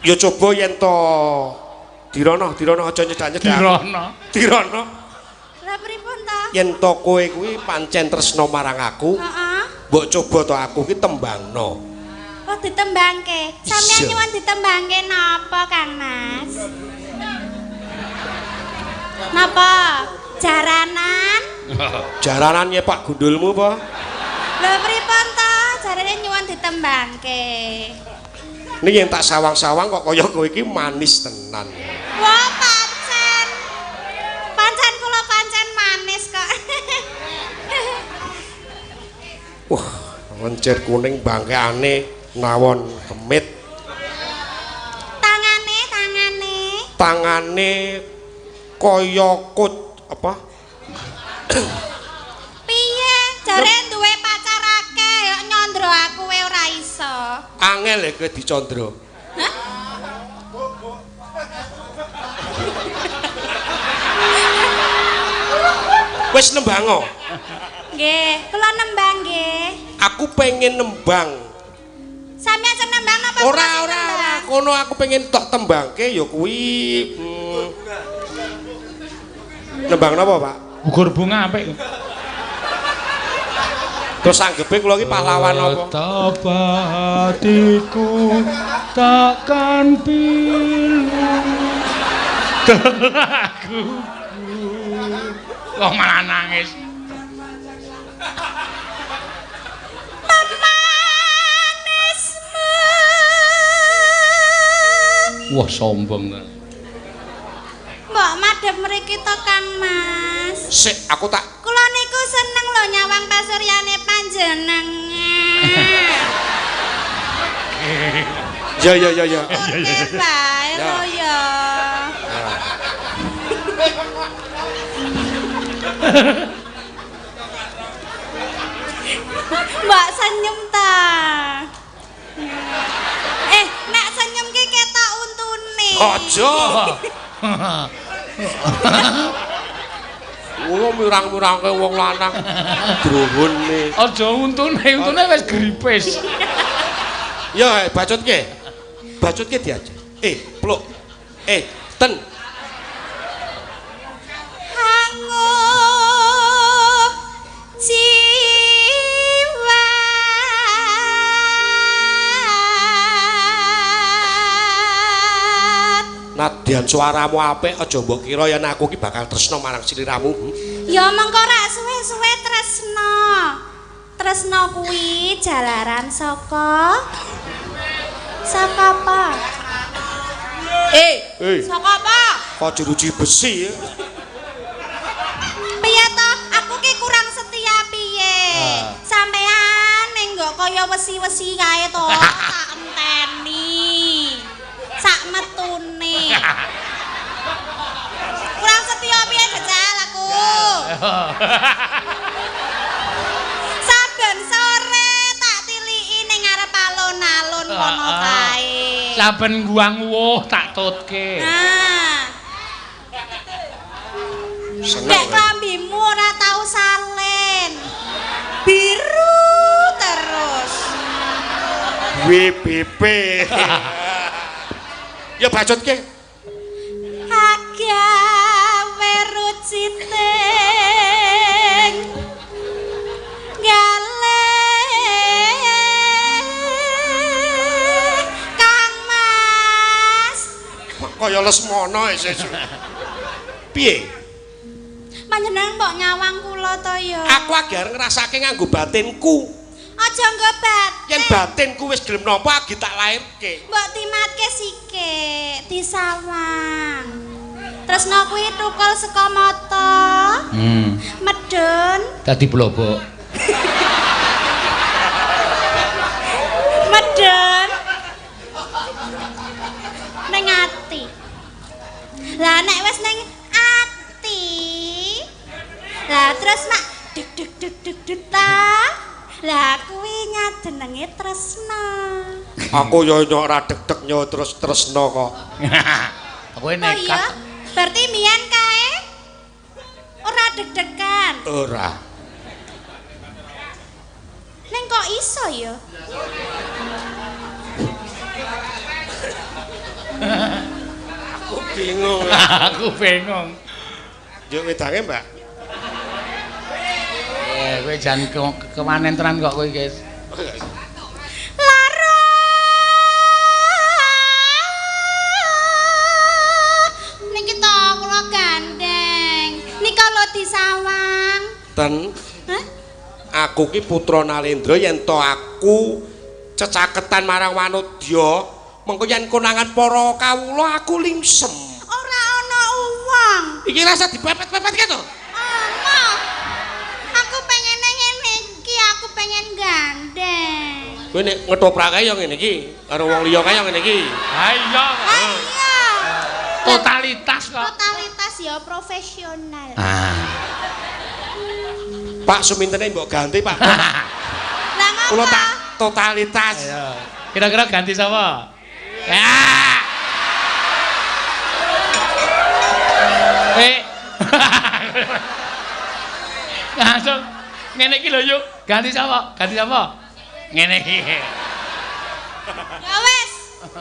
Ya coba yen to Dirono, Dirono aja nyedak-nyedak. Dirono. Dirono. Lah pripun to? Yen to kowe kuwi pancen tresno marang aku. Heeh. Mbok coba to aku ki tembangno. Oh ditembangke. Sampeyan nyuwun ditembangke napa, Kang Mas? Napa? Jaranan? Jaranan ya Pak gundulmu apa? Lho pripun to? Jarane nyuwun ditembangke. Ini yang tak sawang-sawang kok kaya kowe iki manis tenan. Wah, pancen. Pancen kula pancen manis kok. Wah, lencir kuning bangkeane nawon kemit. Tangane, tangane. Tangane kaya kut apa? Piye? Jare duwe pacar akeh kok nyandra aku wae ora iso. Angel ya kowe dicandra. Hah? Wis nembango. Nggih, kula nembang nggih. Aku pengen nembang. Sampeyan sing nembang napa? Ora, ora, ora. Kono aku pengen tok tembangke ya kuwi. Nembang napa, Pak? Gugur bunga apik. Terus anggepe kula iki pahlawan apa? Betapa hatiku takkan pilu. Aku kok malah nangis. Pemanismu. Wah, sombong. Mbok madhep mriki to, Kang Mas. Sik, aku tak. Kula niku seneng lho nyawang pasuryane panjenengan. Ya ya ya ya. Oke, bae lho ya. Mbak senyum ta. Nek senyum ki ketok untune. Aja. Kula mirang-mirangke wong lanang druhune. Aja untune, untune wis gripis. Ya, bacutke. Bacutke diajar. Pluk. Ten. Hanguh jiwa. Nadyan suaramu apik aja mbok kira yen aku ki bakal tresna marang sliramu. Ya mengko rak suwe-suwe tresna. Tresna kuwi jalaran saka saka apa? Saka apa? Kok jeruji besi ya? Piye to? Aku ki kurang setia piye? Sampean ning nggo kaya wesi-wesi kae to, tak enteni. Sak metune. Kurang setia piye jajal aku? Saben sore tak tiliki ning ngarep alun-alun kono kae. Saben guang wuh tak tutke. Nah. Nek klambimu ora tau salen. Biru terus. WBP. Ya bacutke. Agawe ruciting gale Kang Mas. Kaya Lesmana isih. Piye? Panjenengan mbok nyawang kula to ya. Aku agar ngrasake nganggo batinku. Aja nggo batin. Yen batinku wis gelem nampa agi tak lairke. Mbok timatke sikik, disawang. Tresna kuwi tukul saka mata. Medun. Dadi blobok. Medun. Ning ati. Lah nek wis ning ati. Lah terus mak deg deg deg deg deg ta. Lah kuwi nyajenenge tresna. Aku yo nyok ora deg-deg nyo terus tresna kok. Kowe nekat. Oh iya? Berarti mbiyen kae ora deg-degan. Ora. Ning kok iso ya? Aku bingung. Aku bingung. Yo wedange, Mbak. Kowe jan kemanen tenan kok kowe, Guys. Lara. Niki to kula gandeng. Nika lho disawang. Ten. Hah? Aku ki putra Nalendra yen to aku cecaketan marang Wanodya, mengko yen konangan para kawula aku lingsem. Ora ana uwong. Iki rasa dipepet-pepet ki to? Ana. Aku pengen ngene iki, aku pengen gandeng. Kowe nek ngetoprak kae ya ngene iki, karo wong liya kae ya ngene iki. Ha iya. Ha iya. Totalitas kok. Totalitas ya profesional. Ah. Pak sumintene mbok ganti, Pak. Lah ngopo? Kula tak totalitas. Kira-kira ganti sapa? Ya. Langsung ngene iki lho yuk, ganti sapa? Ganti sapa? Ngene iki. Ya wis,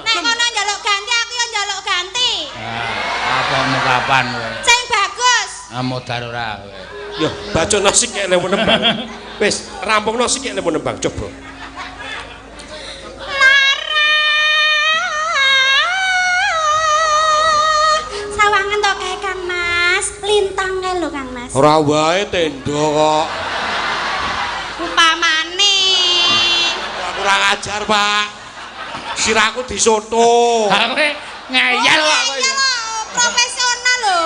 nek ngono njaluk ganti aku ya njaluk ganti. Ah, apa mu kapan kowe? Sing bagus. Ah modar ora kowe. Yo, bacana sik lemu nembang. Wis, rampungno sik lemu nembang coba. Lara. Sawangan to kae Kang Mas, lintang kae lho Kang Mas. Ora wae tenda kok. Upamane. Kurang ajar, Pak. Sirahku disoto. Ha kowe ngeyel kok kowe. Profesional lho.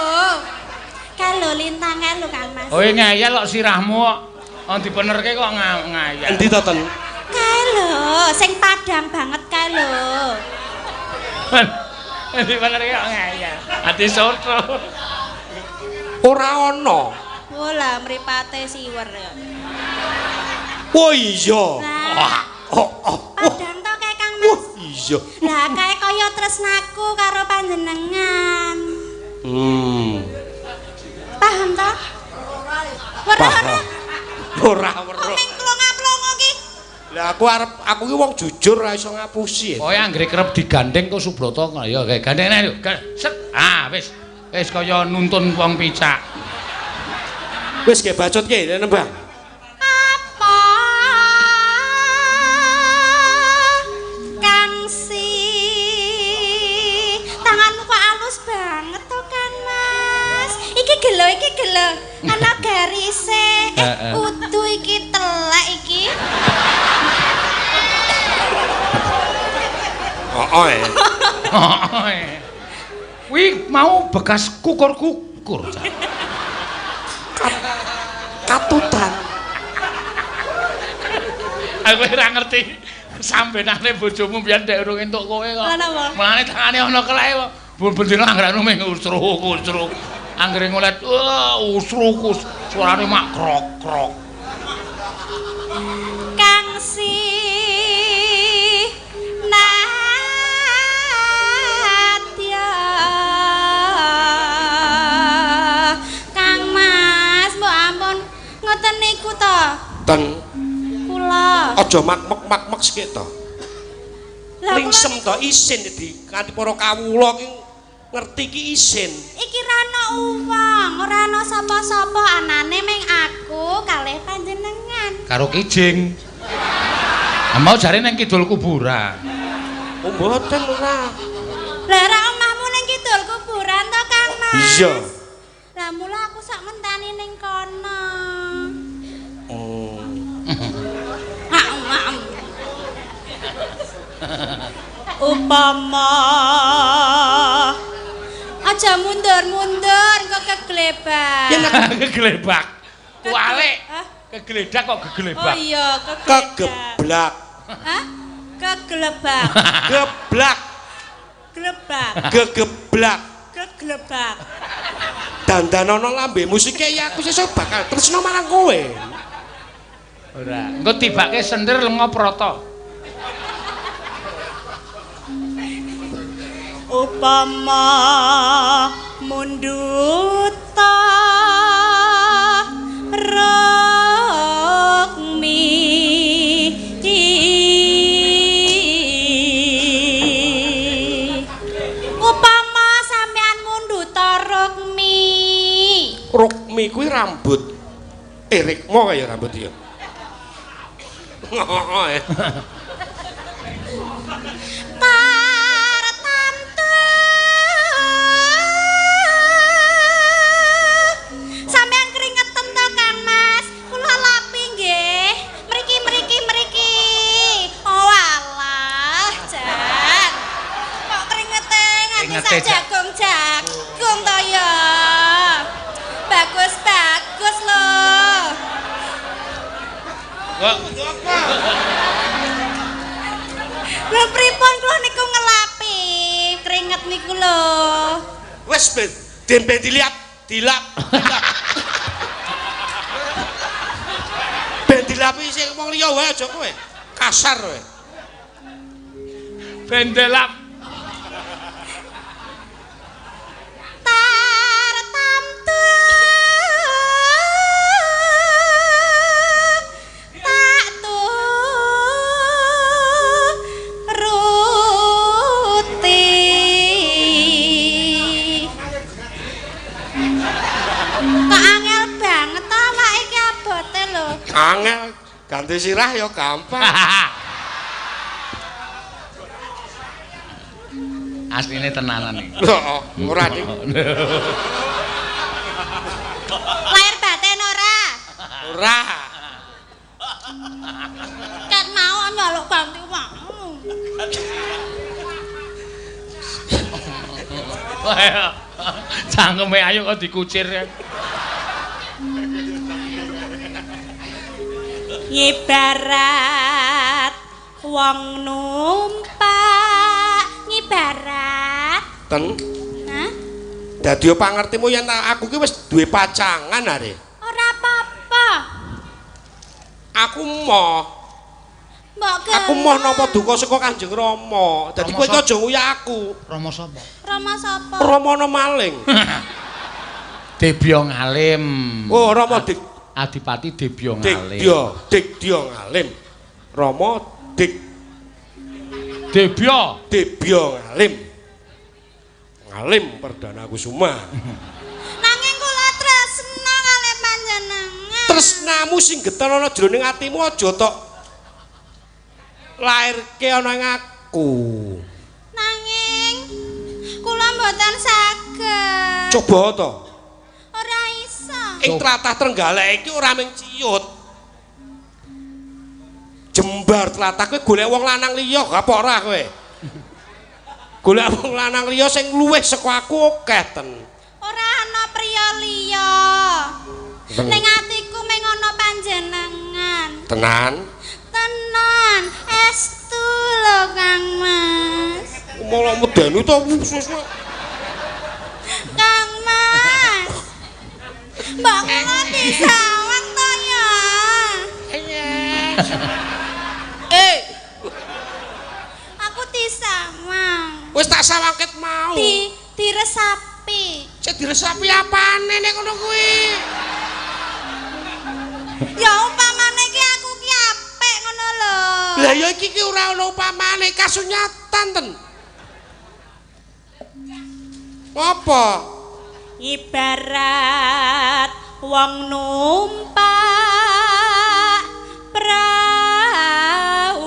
Kae lho lintang kae lho Kang Mas. Oh ngeyel kok sirahmu kok. Oh dibenerke kok ngeyel. Endi to, Ten? Kae lho, sing padang banget kae lho. Dibenerke kok ngeyel. Ati soto. Ora ana. Oh lah mripate siwer ya. Oh iya. Lah. Oh, oh. Padang to kae Kang Mas. Oh iya. Lah kae kaya tresnaku karo panjenengan. Paham to? Ora ora. Ora weruh. Kok ming plonga-plongo ki? Lah aku arep aku ki wong jujur ora iso ngapusi. Pokoke anggere kerep digandeng kok Subrata ya kae gandengane lho. Set. Ah wis. Wis kaya nuntun wong picak. Wis ge bacut ki nembang. Apa Kang si tanganmu kok alus banget to Kang Mas. Iki gelo ana garise. Udu iki telek iki. Heeh. Heeh. Wih mau bekas kukur-kukur. Katutan. Aku ora ngerti sambenane bojomu biyen ndek urung entuk kowe kok. Mulane tangane ana keleke kok. Ben dina anggrane mung usruk-usruk. Anggere ngolet usruk suarane mak krok-krok. Kang si Nadya. Kang Mas, mbok ampun ngoten niku to. Ten kula. Aja mak-mek-mak-mek sik to. Lingsem to isin di kanthi para kawula ki ngerti ki isin. Iki ra ana wong, ora ana sapa-sapa, anane ming aku kalih panjenengan. Karo kijing. Ah mau jare ning kidul kuburan. Oh mboten ora. Lah ra omahmu ning kidul kuburan to Kang Mas? Iya. Lah mula aku sak ngenteni ning kono. Oh. Maem. Upama aja mundur-mundur kok keglebak. Keglebak. Kualik. Kegledak kok keglebak. Oh iya, kegledak. Kegeblak. Hah? Keglebak. Geblak. Glebak. Gegeblak. Keglebak. Dandanono lambe musike ya aku sesuk bakal tresno marang kowe. Ora. Engko tibake sendir lenga prata. Upama munduta rukmi upama sampean munduta rukmi. Rukmi kuwi rambut. Rikma kaya rambut ya. Heeh. Tartamtu sampean keringetan to Kang Mas? Kula lapi nggih. Mriki mriki mriki. Oh alah, jan. Kok keringete nganti sak jagung-jagung to ya. Bagus-bagus lho. Lho pripun kula niku ngelapi keringet niku lho. Wis ben diliap, dilap. Ben dilapi sing wong liya wae aja kowe. Kasar kowe. Ben dilap. Tartamtu Ganti sirah ya gampang. Asline tenanan iki. Heeh, ora iki. Lahir batin ora? Ora. Ket mau njaluk ganti wong. Cangkeme ayo kok dikucir. Ngibarat wong numpak ngibarat. Ten. Hah? Dadi pangertimu yen aku ki wis duwe pacangan are. Ora apa-apa. Aku moh. Mbok Aku moh napa duka saka Kanjeng Rama. Dadi kowe iki aja nguyah aku. Rama sapa? Rama sapa? Rama ana maling. Debya Ngalim. Oh, Rama Adipati Debya Ngalim. Dikdya Ngalim. Rama Debya Debya Ngalim. Ngalim Perdana Kusuma. Nanging kula tresna kalih panjenengan. Tresnamu sing geton ana jroning atimu aja tok lairke ana ing aku. Nanging kula mboten saged. Coba to. Ora iso. Ing tlatah Trenggalek iki ora mung ciut. Jembar tlatah kowe golek wong lanang liya apa ora kowe? Golek wong lanang liya sing luwih saka aku akeh ten. Ora ana priya liya. Ning atiku mung ana panjenengan. Tenan? Tenan, estu lho Kang Mas. Malah medeni to suwe-suwe. Kang Mas. Mbok kula disawang to ya. Aku disawang. Wis tak sawangket mau. Diresapi. Sik diresapi apane nek ngono kuwi? Ya upamane iki aku ki apik ngono lho. Lah ya iki ki ora ana upamane, kasunyatan ten. Apa? Ibarat wong numpak prau.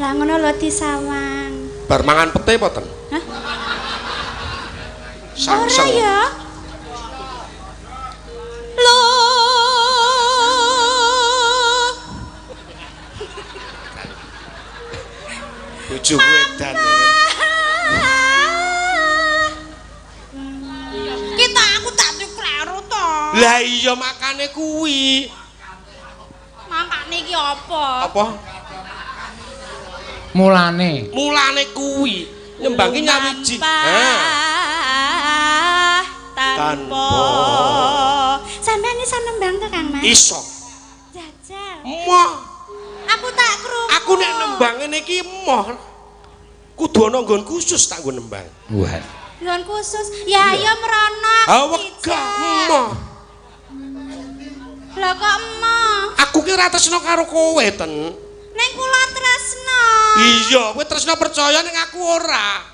Lah ngono lho disawang. Bar mangan pete apa ten? Hah? Sangseng. Ora ya. Lho. Bojoku edan. Kita aku tak dikleru to. Lah iya makane kuwi. Makane iki apa? Apa? Mulane. Mulane kuwi nyembangi nyawiji. Ha. Tanpa. Sampeyan iso nembang to Kang Mas? Iso. Jajal. Moh. Aku tak krungu. Aku nek nembang ngene iki moh. Kudu ana nggon khusus tak nggo nembang. Wah. Nggon khusus. Ya ayo mrono. Ha wegah emoh. Lho kok emoh? Aku ki ora tresna karo kowe ten. Ning kula tresna. Iya, kowe tresna percaya ning aku ora.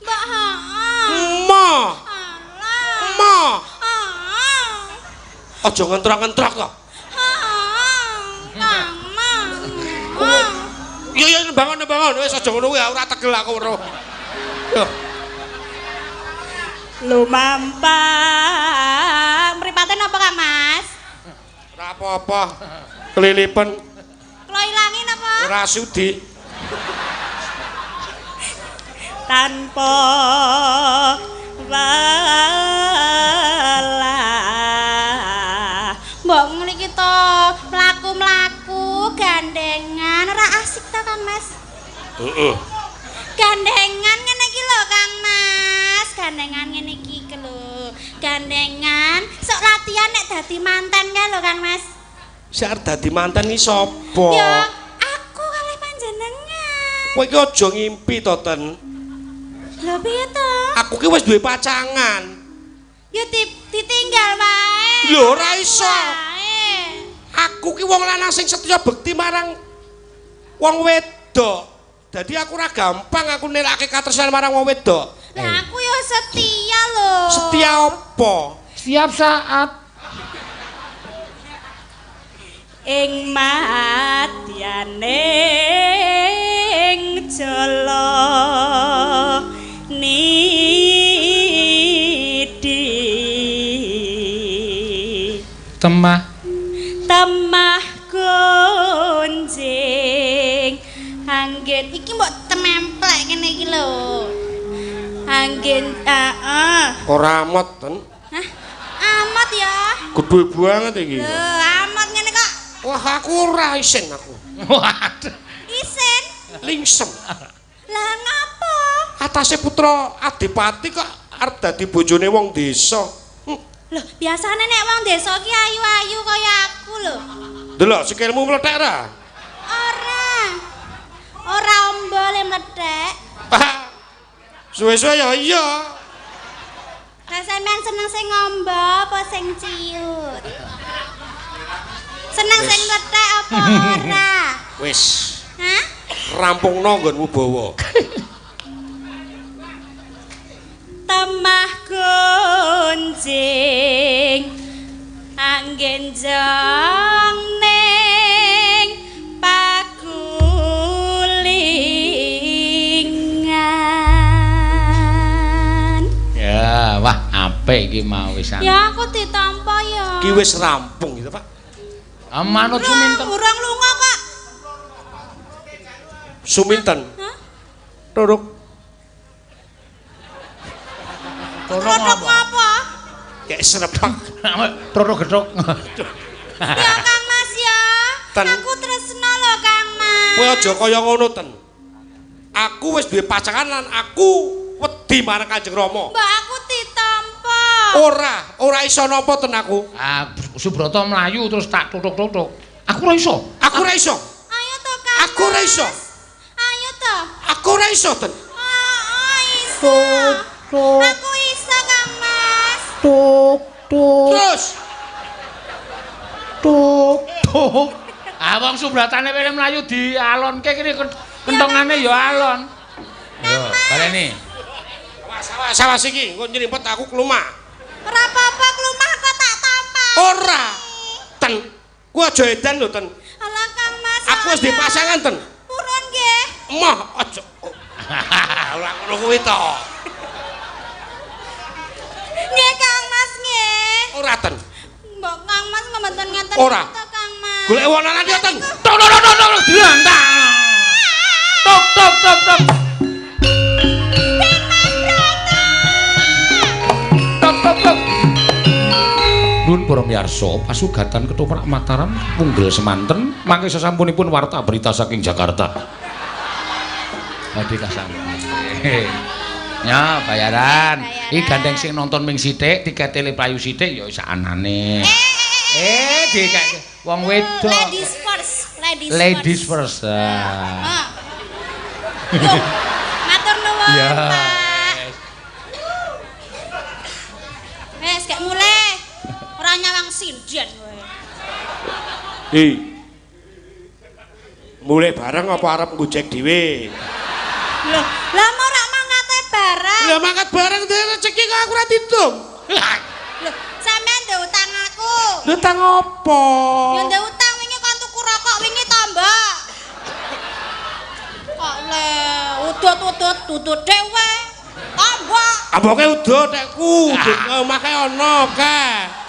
Mbok heeh. Emoh. Alah. Emoh. Heeh. Aja ngentrok-ngentrok to. Heeh. Kang Mas. Iya iya bangun wis aja ngono kuwi ora tegel aku weruh. Yo. Lumampah. Mripate napa Kang Mas? Ora apa-apa. Kelilipen. Kula ilangi napa? Ora sudi. Tanpa welah. Mbok ngliki to mlaku-mlaku gandengan ora asik to Kang Mas? Heeh. Gandengan ngene iki lho Kang Mas, gandengan ngene iki lho. Gandengan sok latihan nek dadi manten kae lho Kang Mas. Sing arep dadi manten iki sapa? Ya aku kalih panjenengan. Kowe iki aja ngimpi to, Ten. Lho piye to? Aku ki wis duwe pacangan. Ya ditinggal wae. Lho ora iso. Wae. Aku ki wong lanang sing setya bekti marang wong wedok. Dadi aku ora gampang aku nelake katresnan marang wong wedok. Lah aku ya setia lho. Setia apa? Setiap saat. Ing madyaning jala nidi Temah temah gonjing anggen iki mbok tememplek kene iki lho. Anggen heeh. Ora amot, Ten. Hah? Amot ya. Gedhe banget iki. Lho, amot ngene kok. Wah, aku ora isin aku. Waduh. Isin? Lingsem. Lah ngapa? Atase putra adipati kok arep dadi bojone wong desa. Loh, biasane nek wong desa ki ayu-ayu kaya aku lho. Delok sikilmu mlethek ra? Ora. Ora ombo le mlethek. Suwe-suwe ya iya. Lah sampean seneng sing ngombo apa sing ciut? Seneng sing mlethek apa ora? Wis. Hah? Rampungno nggonmu bawa. Temah gonjing anggen jong ning pagulingan. Ya, wah apik iki mau wis. Ya aku ditampa ya. Ki wis rampung gitu, Pak. Ah, manut Suminten. Urung lunga kok. Suminten. Hah? Turuk. Turuk apa? Kayak serepak. Turuk gethuk. Ya Kang Mas ya. Ten. Aku tresno lho Kang Mas. Kowe aja kaya ngono, Ten. Aku wis duwe pacangan lan aku wedi marang Kanjeng Rama. Mbak aku ditampa. Ora, ora iso nampa ten aku. Ah, Subrata mlayu terus tak tutuk-tutuk. Aku ora iso. Aku ora iso. Ayo to Kang. Aku ora iso. Ayo to. Aku ora iso, Ten. Oh, iso. Aku iso Kang Mas. Tuk tuk. Terus. Tuk tuk. Ah wong Subratane wene mlayu dialonke kene kentongane ya alon. Yo, baleni. Awas awas iki engko nyrimpet aku klumah. Ora apa-apa klumah kok tak tampa. Ora. Ten. Ku aja edan lho, Ten. Alah Kang Mas. Aku wis duwe pasangan, Ten. Purun nggih. Emoh aja. Ora ngono kuwi to. Nggih Kang Mas nggih. Ora, Ten. Mbok Kang Mas mboten ngeten to Kang Mas. Golek wong lanang ya, Ten. Tok tok tok tok diantak. Tok tok tok tok. Tok tok tok. Nuwun para miyarsa, pasugatan ketoprak Mataram punggel semanten mangke sasampunipun warta berita saking Jakarta. Badhe kasampun. Ya, bayaran. Iki gandeng sing nonton ming sithik, tikete le payu sithik ya sak anane. Dikek wong wedok. Ladies first, ladies, ladies first. Matur nuwun, Pak. Wes gek mulih. Ora nyawang sinden kowe. Hi. Mulih bareng apa arep nggojek dhewe? Loh, lah ora mangate bareng. Lah mangkat bareng dhewe rezeki kok aku ora didum. Loh, sampean ndek utang aku. Lho utang apa? Ya ndek utang wingi kon tuku rokok wingi to, Mbak. Kok le udut-udut udut dhewe. Tambah. Amboke udut tekku, udut omahe ana kae.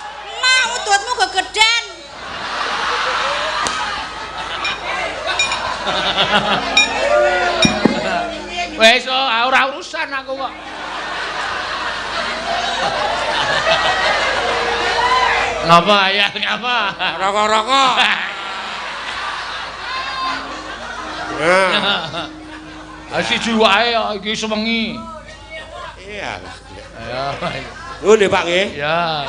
Mah udutmu gegeden. Wis ora urusan aku kok. Ngapa ya ngapa? Rokok-rokok. Nah. Siji wae iki sewengi. Iya. Ayo. Nuwun nggih Pak nggih. Ya.